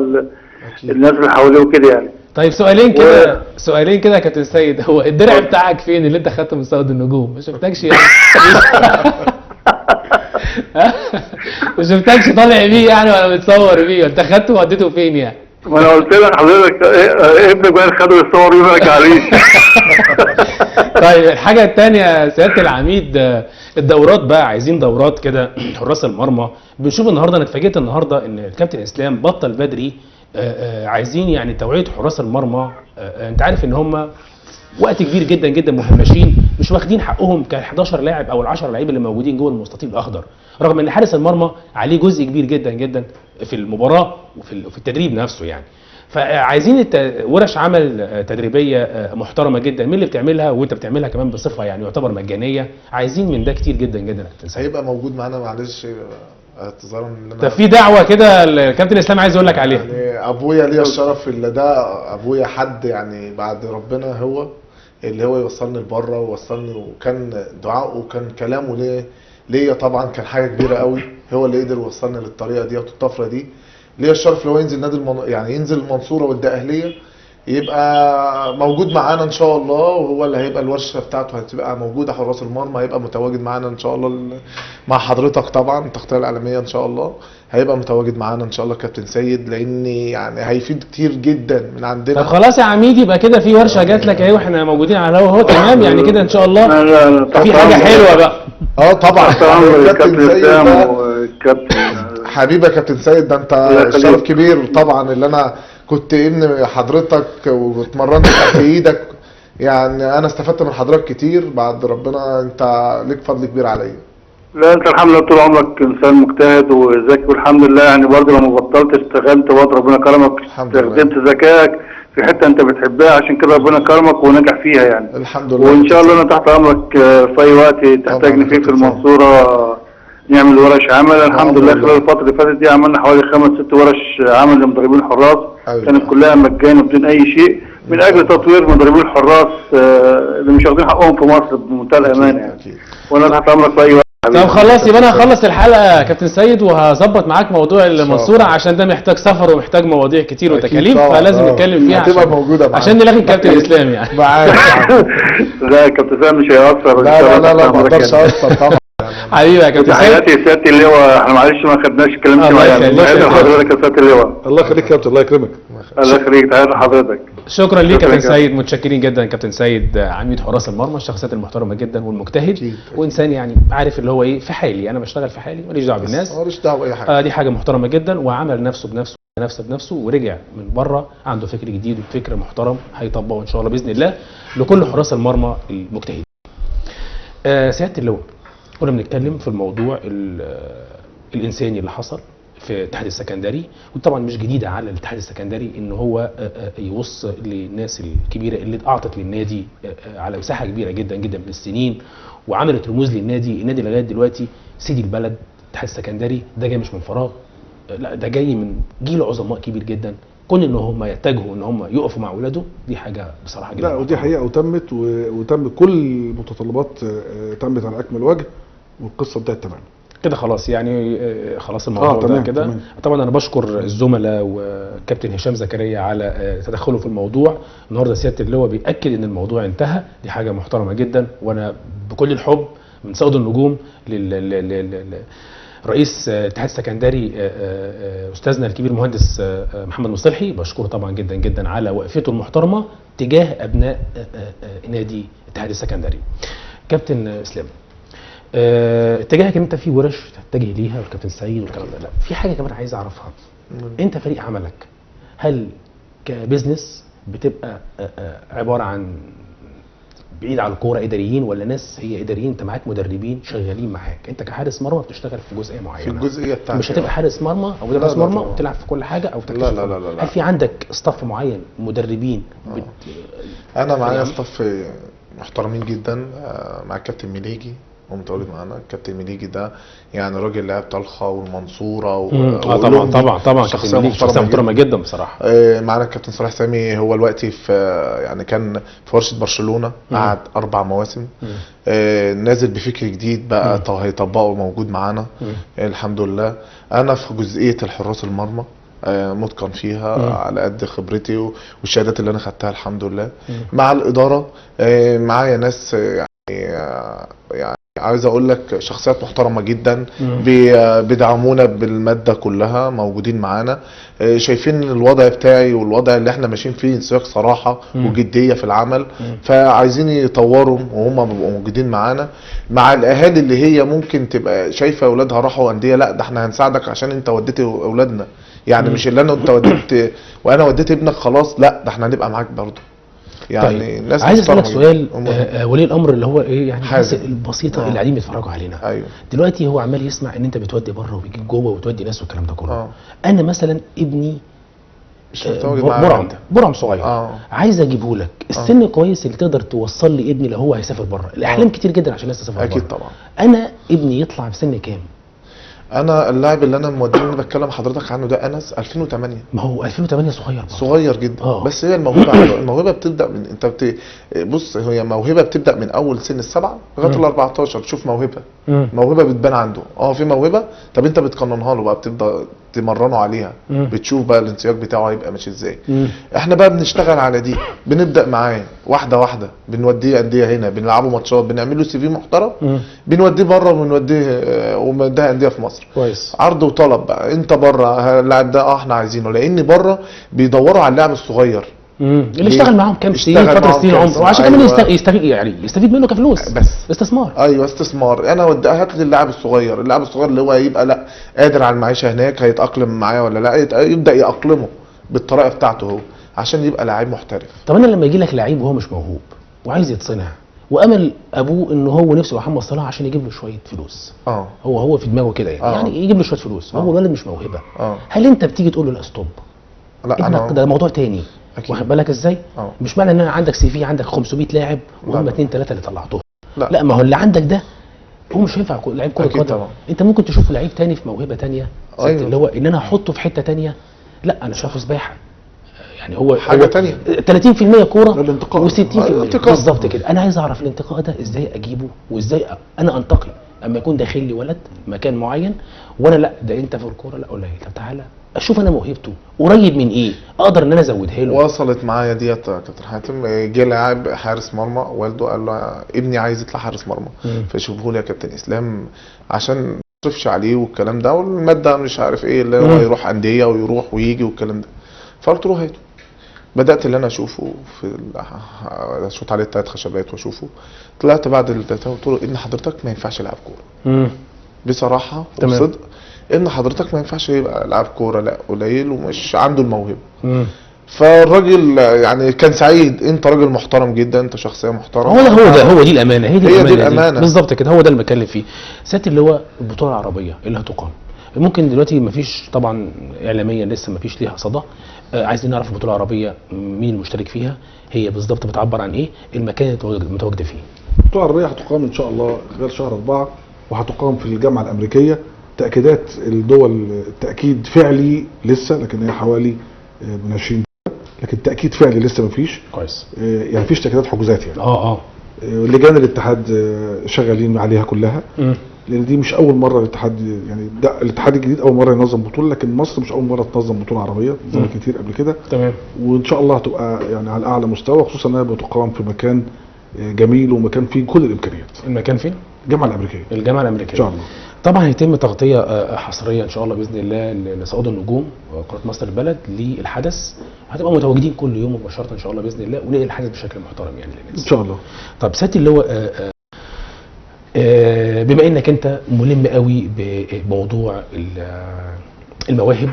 الناس اللي حواليه وكده يعني. طيب سؤالين كده سؤالين كده يا كابتن سيد، هو الدرع بتاعك فين اللي انت خدته من صيد النجوم؟ ما شفتكش يعني. ما شفتكش طالع بيه يعني ولا متصور بيه، انت خدته ووديته فين يعني؟ ما انا قلت لك حضرتك ابنك بقى خده يتصور بيه ما رجعليش. طيب الحاجة الثانية سيادة العميد، الدورات بقى، عايزين دورات كده حراس المرمى. بنشوف النهارده، انا اتفاجئت النهارده ان الكابتن اسلام بطل بدري. عايزين يعني توعيه حراس المرمى. انت عارف ان هم وقت كبير جدا جدا مهمشين، مش واخدين حقهم ك 11 لاعب او ال 10 لعيب اللي موجودين جوه المستطيل الاخضر، رغم ان حارس المرمى عليه جزء كبير جدا جدا في المباراة وفي التدريب نفسه يعني. فعايزين ورش عمل تدريبية محترمه جدا، مين اللي بتعملها وانت بتعملها كمان بصفة يعني يعتبر مجانية؟ عايزين من ده كتير جدا جدا. هيبقى موجود معانا، معلش اعتذارا ان انا طب في دعوه كده الكابتن اسلام عايز اقول لك عليها. يعني ابويا ليا الشرف اللي ده ابويا حد يعني بعد ربنا هو اللي هو يوصلني لبره ووصلني، وكان دعائه وكان كلامه ليا طبعا كان حاجة كبيرة قوي، هو اللي قدر يوصلني للطريقة دي والطفره دي. ليا الشرف اللي هو ينزل نادي يعني ينزل المنصورة والدقهليه، يبقى موجود معانا ان شاء الله، وهو اللي هيبقى الورشة بتاعته هتبقى موجودة، حراس المرمى هيبقى متواجد معانا ان شاء الله مع حضرتك طبعا، التغطية الاعلامية ان شاء الله هيبقى متواجد معانا ان شاء الله كابتن سيد، لان يعني هيفيد كتير جدا من عندنا. طب خلاص يا عميد، يبقى كده في ورشه جات لك اهي واحنا موجودين على الهوا اهو، تمام يعني كده ان شاء الله في حاجة حلوة بقى. طبعا كابتن سيد حبيبي يا كابتن سيد، ده انت شرف كبير طبعا اللي انا كنت ابن حضرتك واتمرنت تحت ايدك، يعني انا استفدت من حضرتك كتير بعد ربنا، انت ليك فضل كبير عليا. لا انت الحمد لله طول عمرك انسان مجتهد وذكي والحمد لله، يعني برضه لما بطلت اشتغلت برضه ربنا كرمك، استخدمت ذكائك في حتة انت بتحبها، عشان كده ربنا كرمك ونجح فيها يعني الحمد لله. وان شاء الله انا تحت امرك في اي وقت تحتاجني فيه في المنصورة نعمل ورش عمل. الحمد لله خلال الفترة اللي فاتت دي عملنا حوالي 5 6 ورش عمل لمدربين الحراس، أيوة. كانت كلها مجانا بدون أي شيء، من أجل تطوير مدربين الحراس اللي مش واخدين حقهم في مصر بمنتهى الأمانة يعني. وأنا تحت أمرك في أي وقت. طب خلاص، يبقى أنا هخلص الحلقة يا كابتن سيد وهظبط معاك موضوع المنصورة، عشان ده محتاج سفر ومحتاج مواضيع كتير وتكاليف، فلازم نتكلم فيها هتبقى موجودة معاك عشان نلاقي الكابتن اسلام يعني معاك. لا يا كابتن اسلام مش هيأثر. لا لا لا لا ما اقدرش أأثر طبعا. حبيبي يا كابتن سيد، تحياتي يا سيادة اللواء، احنا معلش ما خدناش الكلام شوية يعني. تحياتي لحضرتك يا سيادة اللواء. الله يخليك يا كابتن، الله يكرمك. الله يخليك، تحياتي لحضرتك. شكرا ليك كابتن سيد، متشكرين جدا كابتن سيد عميد حراس المرمى، الشخصيات المحترمة جدا والمجتهد، وانسان يعني عارف اللي هو ايه، في حالي انا بشتغل في حالي ماليش دعوه بالناس، ماليش دعوه باي حاجة. دي حاجة محترمه جدا، وعمل نفسه بنفسه نفسه بنفسه، ورجع من بره عنده فكر جديد وفكر محترم هيطبقه ان شاء الله باذن الله لكل حراس المرمى المجتهدين. سيادة اللواء، كنا بنتكلم في الموضوع الانساني اللي حصل في الاتحاد السكندري، وطبعا مش جديدة على الاتحاد السكندري ان هو يوص للناس الكبيرة اللي اعطت للنادي على مساحة كبيرة جدا جدا من السنين وعملت رموز للنادي، النادي لغاية دلوقتي سيدي البلد الاتحاد السكندري ده جاي مش من فراغ، لا ده جاي من جيل عظماء كبير جدا، كون ان هم يتجهوا ان هم يقفوا مع اولاده دي حاجة بصراحة جدا. لا ودي حقيقة وتمت، وتم كل المتطلبات تمت على اكمل وجه، والقصه انتهت تماما كده خلاص يعني خلاص الموضوع ده كده. طبعا انا بشكر الزملاء وكابتن هشام زكريا على تدخله في الموضوع النهارده. سيادة اللواء بيأكد ان الموضوع انتهى، دي حاجة محترمه جدا، وانا بكل الحب من صيد النجوم رئيس الاتحاد السكندري استاذنا الكبير مهندس محمد مصلحي، بشكره طبعا جدا جدا على وقفته المحترمة تجاه ابناء نادي الاتحاد السكندري. كابتن اسلام، اتجاهك انت في ورش تتجه ليها والكابتن سيد والكلام ده، لا في حاجة كمان عايز اعرفها. انت فريق عملك هل ك business بتبقى عبارة عن بعيد عن الكورة اداريين، ولا ناس هي اداريين انت معاك مدربين شغالين معاك؟ انت كحارس مرمى بتشتغل في جزئية معينة، في الجزئية بتاعتك مش هتبقى حارس مرمى او مدرب حارس مرمى وتلعب في كل حاجة او لا لا لا لا. هل في عندك staff معين مدربين؟ انا معايا staff محترمين جدا، مع الكابتن مليجي هو متواجد معانا. الكابتن مليجي ده يعني راجل لعب طلخه والمنصوره طبعا طبعا طبعا شخصية محترمه جدا بصراحة. معانا الكابتن صلاح سامي، هو دلوقتي في يعني كان في ورشه برشلونة، قعد 4 مواسم، نازل بفكر جديد بقى هيطبقه، موجود معانا الحمد لله. انا في جزئية الحراس المرمى متقن فيها على قد خبرتي والشهادات اللي انا خدتها الحمد لله. مع الادارة معايا ناس يعني عايز اقول لك شخصيات محترمه جدا، بيدعمونا بالماده كلها، موجودين معانا، شايفين الوضع بتاعي والوضع اللي احنا ماشيين فيه انسياق صراحة وجديه في العمل، فعايزين يطوروا وهم بيبقوا موجودين معانا. مع الاهالي اللي هي ممكن تبقى شايفه اولادها راحوا اندية، لا ده احنا هنساعدك عشان انت وديت اولادنا، يعني مش اللي انا انت وديت وانا وديت ابنك خلاص، لا ده احنا هنبقى معاك برضه. يعني طيب. الناس عايز اسالك سؤال. ولي الامر اللي هو ايه يعني الناس البسيطة اللي قاعدين بيتفرجوا علينا. أيوه. دلوقتي هو عمال يسمع ان انت بتودي بره وبيجيب جوه وتودي ناس والكلام ده كله. انا مثلا ابني مش متواجد معايا. برعم صغير عايز اجيبه لك، السن كويس اللي تقدر توصل لي ابني لو هو هيسافر بره. الاحلام كتير جدا عشان الناس تسافر بره. اكيد طبعا. انا ابني يطلع بسن كام؟ انا اللاعب اللي انا موديه اللي بتكلم حضرتك عنه ده انس 2008. ما هو 2008 صغير برضه. صغير جدا. بس هي الموهبة عنده، الموهبة بتبدا من انت بص، هي موهبة بتبدا من اول سن 7 لغاية ال 14. تشوف موهبة، موهبة بتبان عنده. في موهبة، طب انت بتقننها له بقى، بتبدا تمرنه عليها، بتشوف بقى الانسياق بتاعه هيبقى ماشي ازاي. احنا بقى بنشتغل على دي، بنبدا معاه واحدة واحدة، بنوديه اندية هنا، بنلعبه ماتشات، بنعمل له CV محترم، بنوديه بره وبنوديه وبنوديه اندية في مصر. كويس. عرض وطلب بقى، انت بره اللاعب ده احنا عايزينه، لان بره بيدوروا على اللاعب الصغير اللي اشتغل معاهم كام سنين، فترة سنين عمره، وعشان كمان يعني يستفيد منه كفلوس، بس استثمار. ايوه استثمار. انا هات لي اللاعب الصغير، اللاعب الصغير اللي هو هيبقى لا قادر على المعيشة هناك، هيتاقلم معايا ولا لا، يبدا ياقلمه بالطريقة بتاعته هو عشان يبقى لاعب محترف. طب انا لما يجي لك لعيب وهو مش موهوب وعايز يتصنع، وامل ابوه ان هو نفسه محمد صلاح عشان يجيب له شوية فلوس، هو في دماغه كده يعني، يعني يجيب له شوية فلوس، هو الولد مش موهبة. هل انت بتيجي تقول له لا stop؟ لا، انا ده موضوع تاني، واخد بالك ازاي؟ مش معنى ان انا عندك CV عندك 500 لاعب وهم 2 3 اللي طلعتهم. لا، ما هو اللي عندك ده هو مش هينفع لعيب كره قدم. انت ممكن تشوفه لعيب تاني في موهبة تانية. أيوة. اللي هو ان انا احطه في حتة تانية، لا انا شايفه سباحة، يعني هو حاجة تانية. 30% كورة و60% بالظبط كده. انا عايز اعرف الانتقاء ده ازاي اجيبه، وازاي انا انتقي اما يكون داخل لي ولد مكان معين وانا لا ده انت في الكورة لا قليل، طب تعالى اشوف انا موهبته قريب من ايه، اقدر ان انا ازودها له. وصلت معايا ديت يا كابتن حاتم، جه لاعب حارس مرمى، والده قال له ابني عايز يطلع حارس مرمى، فشوفه لي يا كابتن اسلام عشان ما تصرفش عليه والكلام ده، والمادة مش عارف ايه اللي هو يروح اندية ويروح ويجي والكلام ده. فقلت له هاته. بدات اللي انا اشوفه في اشوط عليه 3 خشبات واشوفه. طلعت بعد التلاتة قلت له ابن حضرتك ما ينفعش يلعب كورة. بصراحة وبصدق، ابن حضرتك ما ينفعش يبقى لاعب كورة، لا قليل ومش عنده الموهبة. فالراجل يعني كان سعيد، انت راجل محترم جدا، انت شخصية محترمه. هو ده هو دي الامانة، هي دي الامانة بالظبط كده، هو ده اللي بتكلم فيه. سيادة اللي هو البطولة العربية اللي هتقام، ممكن دلوقتي مفيش طبعا اعلاميا لسه مفيش ليها صدى، عايزين نعرف البطولة العربية مين المشترك فيها، هي بالظبط بتعبر عن ايه، المكان اللي متواجدة فيه. البطولة العربية هتقام ان شاء الله خلال شهر 4، وهتقام في الجامعة الامريكية. تاكيدات الدول تاكيد فعلي لسه، لكن هي حوالي من 20 دولة، لكن تاكيد فعلي لسه مفيش. كويس. يعني مفيش تاكيدات حجوزات يعني. لجان الاتحاد شغالين عليها كلها. لان دي مش اول مرة الاتحاد، يعني ده الاتحاد الجديد اول مرة ينظم بطوله، لكن مصر مش اول مرة تنظم بطوله عربية، نظمت كتير قبل كده. تمام. وان شاء الله هتبقى يعني على اعلى مستوى، خصوصا انها بتقام في مكان جميل ومكان فيه كل الامكانيات. المكان فين؟ الجامعة الامريكية. الجامعة الامريكية ان شاء الله. طبعا هيتم تغطيه حصرية ان شاء الله باذن الله لصعود النجوم قناة مصر البلد للحدث، هتبقى متواجدين كل يوم مباشرة ان شاء الله باذن الله، وننقل الحدث بشكل محترم يعني للناس ان شاء الله. طب سيادة اللي هو بما انك انت ملم قوي بموضوع المواهب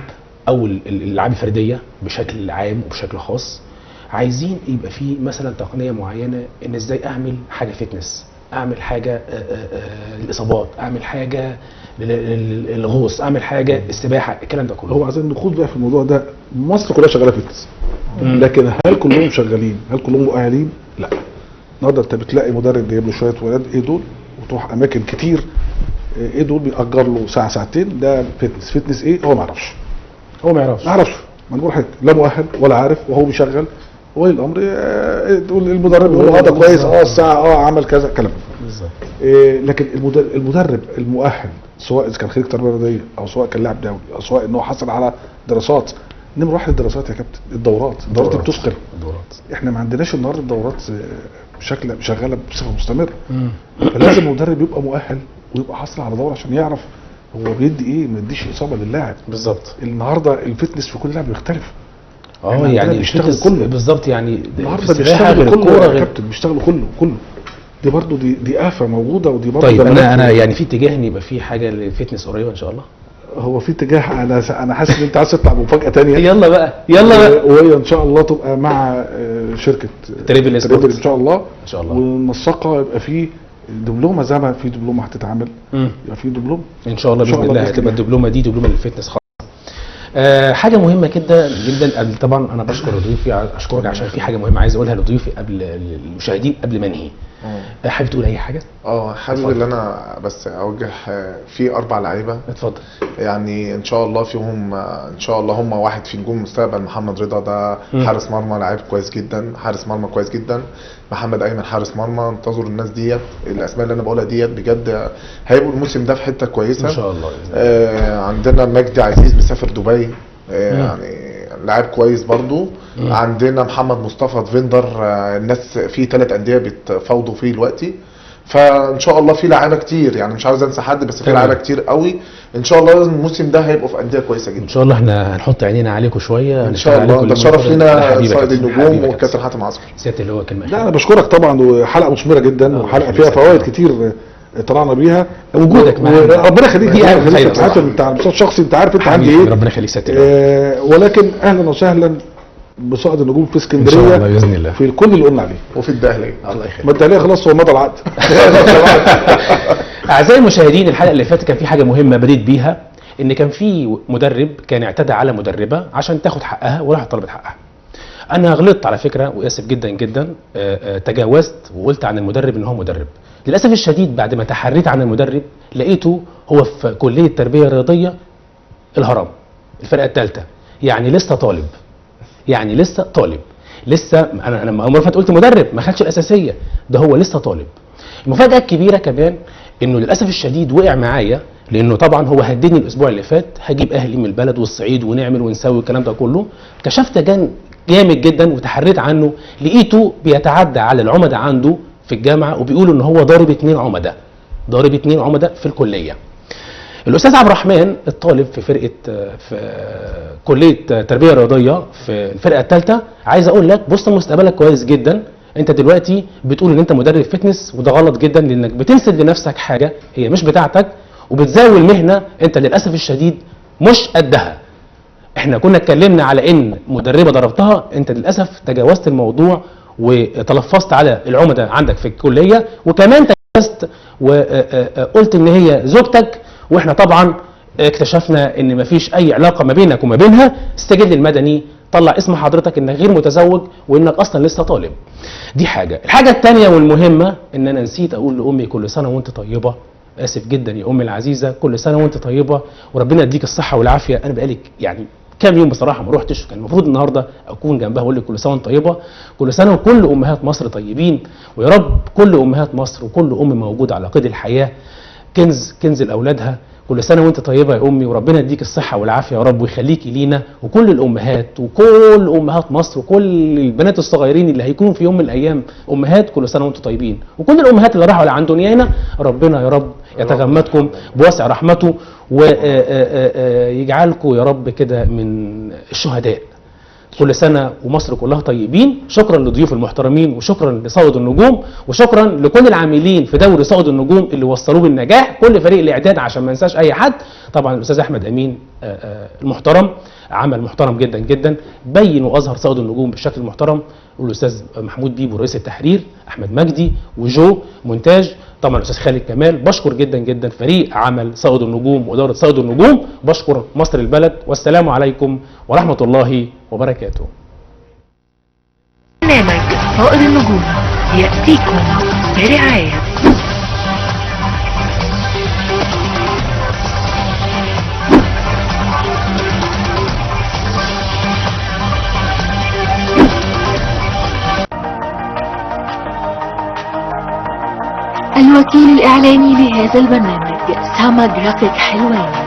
او الالعاب الفردية بشكل عام وبشكل خاص، عايزين يبقى في مثلا تقنية معينة ان ازاي اعمل حاجة fitness، اعمل حاجة للاصابات، اعمل حاجة للغوص، اعمل حاجة السباحة، الكلام ده كله. هو عايزين نخوض بقى في الموضوع ده. مصر كلها شغالة fitness، لكن هل كلهم شغالين؟ هل كلهم مؤهلين؟ لا. النهارده انت بتلاقي مدرب جايب له شوية ولاد ايه دول، وتروح اماكن كتير ايه دول، بيأجر له ساعة ساعتين، ده fitness. fitness ايه؟ هو ما يعرفش. هو ما يعرفش. ما يعرفش، ما نقول حاجة، لا مؤهل ولا عارف، وهو بيشغل ولي الامر المدرب يقول له ده كويس، الساعة عمل كذا كلام. بالظبط. لكن المدرب المؤهل، سواء اذا كان خريج تربيه رياضية او سواء كان لاعب دولي او سواء ان هو حصل على دراسات. نمره واحد الدراسات يا كابتن، الدورات دي بتثقل. الدورات احنا ما عندناش النهارده الدورات بشكل شغالة بصفة مستمرة. فلازم المدرب يبقى مؤهل ويبقى حاصل على دوره عشان يعرف هو بيدي ايه، ما يديش اصابه للاعب. بالظبط. النهارده ال fitness في كل لاعب بيختلف. يعني بيشتغل كله بالظبط، يعني النهارده بيشتغلوا كله يا كابتن، بيشتغلوا كله. دي برضه دي آفة موجودة، ودي برضه. طيب انا يعني في اتجاه ان يبقى في حاجة لل fitness قريبه ان شاء الله. هو في اتجاه، انا حاسس ان انت عايز تطلع بمفاجاه ثانية. يلا بقى يلا بقى. وهي ان شاء الله تبقى مع شركة Triple Sport ان شاء الله. ان شاء الله. وننسقها، يبقى في دبلومه زي ما في دبلومه هتتعمل، يبقى في دبلومه ان شاء الله باذن الله. هتبقى الدبلومه دي دبلومه لل fitness خاصة. حاجة مهمة جدا جدا قبل، طبعا انا بشكر ضيوفي، اشكرك عشان في حاجة مهمة عايز اقولها لضيوفي قبل المشاهدين قبل ما انهي. حابب تقول اي حاجة؟ حابب ان انا بس اوجه في 4 لعيبة. اتفضل. يعني ان شاء الله فيهم، ان شاء الله هم واحد في نجوم المستقبل، محمد رضا ده حارس مرمى لعيب كويس جدا، حارس مرمى كويس جدا. محمد ايمن حارس مرمى. انتظروا الناس ديت، الاسماء اللي انا بقولها ديت بجد هيبقوا الموسم ده في حتة كويسة ان شاء الله. عندنا مجدي عزيز مسافر دبي، يعني لاعب كويس برضو. عندنا محمد مصطفى defender، الناس في 3 اندية بيتفاوضوا فيه دلوقتي، فان شاء الله في لعيبة كتير، يعني مش عاوز انسى حد، بس في لعيبة كتير قوي ان شاء الله الموسم ده هيبقوا في اندية كويسة جدا ان شاء الله. احنا هنحط عينينا عليكم شوية ان شاء الله. ده شرف لينا صائد النجوم والكابتن حاتم عسكر. سيادة اللي هو كلمة. لا انا بشكرك طبعا، وحلقه مثمرة جدا، وحلقه فيها فوائد كتير طلعنا بيها. وجودك معانا ربنا يخليك، دي اهم حاجة. حاتم انت على المستوى الشخصي انت عارف انت عندي ايه، ربنا يخليك سيادة. ولكن اهلا وسهلا بصائد النجوم في اسكندرية ان شاء الله باذن الله، في كل اللي قلنا عليه، وفي الدهليه. الله يخليك. ما الدهليه خلاص هو مضى العقد. اعزائي المشاهدين، الحلقة اللي فاتت كان في حاجة مهمة بديت بيها، ان كان في مدرب كان اعتدى على مدربه عشان تاخد حقها وراحت طلبت حقها. انا غلطت على فكرة واسف جدا جدا، تجاوزت وقلت عن المدرب ان هو مدرب. للاسف الشديد بعد ما تحريت عن المدرب لقيته هو في كليه تربيه رياضية الهرم، الفرقة الثالثة، يعني لسه طالب، يعني لسه طالب، لسه. انا لما اول مرة قلت مدرب ما خدش الاساسية، ده هو لسه طالب. المفاجاة الكبيرة كمان انه للاسف الشديد وقع معايا، لانه طبعا هو هددني الاسبوع اللي فات هجيب اهلي من البلد والصعيد ونعمل ونسوي الكلام ده كله. كشفت جامد جدا وتحريت عنه، لقيته بيتعدى على العمدة عنده في الجامعة، وبيقولوا ان هو ضارب 2 عمده، ضارب 2 عمده في الكلية. الاستاذ عبد الرحمن الطالب في فرقه في كليه تربيه رياضية في الفرقة الثالثة، عايز اقول لك بص مستقبلك كويس جدا. انت دلوقتي بتقول ان انت مدرب fitness، وده غلط جدا، لانك بتنسب لنفسك حاجة هي مش بتاعتك، وبتزاول مهنة انت للاسف الشديد مش قدها. احنا كنا اتكلمنا على ان مدربه ضربتها، انت للاسف تجاوزت الموضوع وتلفظت على العمدة عندك في الكلية، وكمان تجاوزت وقلت ان هي زوجتك، واحنا طبعا اكتشفنا ان مفيش اي علاقة ما بينك وما بينها. السجل المدني طلع اسم حضرتك انك غير متزوج وانك اصلا لسه طالب. دي حاجة. الحاجة الثانية والمهمه ان انا نسيت اقول لامي كل سنة وانت طيبة. اسف جدا يا امي العزيزة، كل سنة وانت طيبة وربنا يديك الصحة والعافية. انا بقالي يعني كام يوم بصراحة ما روحتش، كان المفروض النهارده اكون جنبها واقول لك كل سنة وانت طيبة، كل سنة وكل امهات مصر طيبين، ويا رب كل امهات مصر وكل ام موجودة على قيد الحياة كنز كنز لاولادها. كل سنة وانت طيبة يا امي، وربنا يديك الصحة والعافية يا رب ويخليكي لينا وكل الامهات وكل امهات مصر وكل البنات الصغيرين اللي هيكونوا في يوم من الايام امهات. كل سنة وانتم طيبين، وكل الامهات اللي راحوا لعند دنيانا ربنا يا رب يتغمدكم بواسع رحمته ويجعلكم يا رب كده من الشهداء. كل سنة ومصر كلها طيبين. شكرا لضيوف المحترمين، وشكرا لصائد النجوم، وشكرا لكل العاملين في دوري صائد النجوم اللي وصلوه بالنجاح، كل فريق الاعداد عشان ما ننساش اي حد. طبعا الاستاذ احمد امين المحترم عمل محترم جدا جدا، بين واظهر صائد النجوم بالشكل المحترم، والاستاذ محمود بيبو رئيس التحرير، احمد مجدي وجو مونتاج، طبعا الاستاذ خالد كمال. بشكر جدا جدا فريق عمل صائد النجوم واداره صائد النجوم، بشكر مصر البلد، والسلام عليكم ورحمة الله وبركاته. برنامج صائد النجوم ياتيكم برعاية الوكيل الإعلاني لهذا البرنامج سما جرافيك حلوان.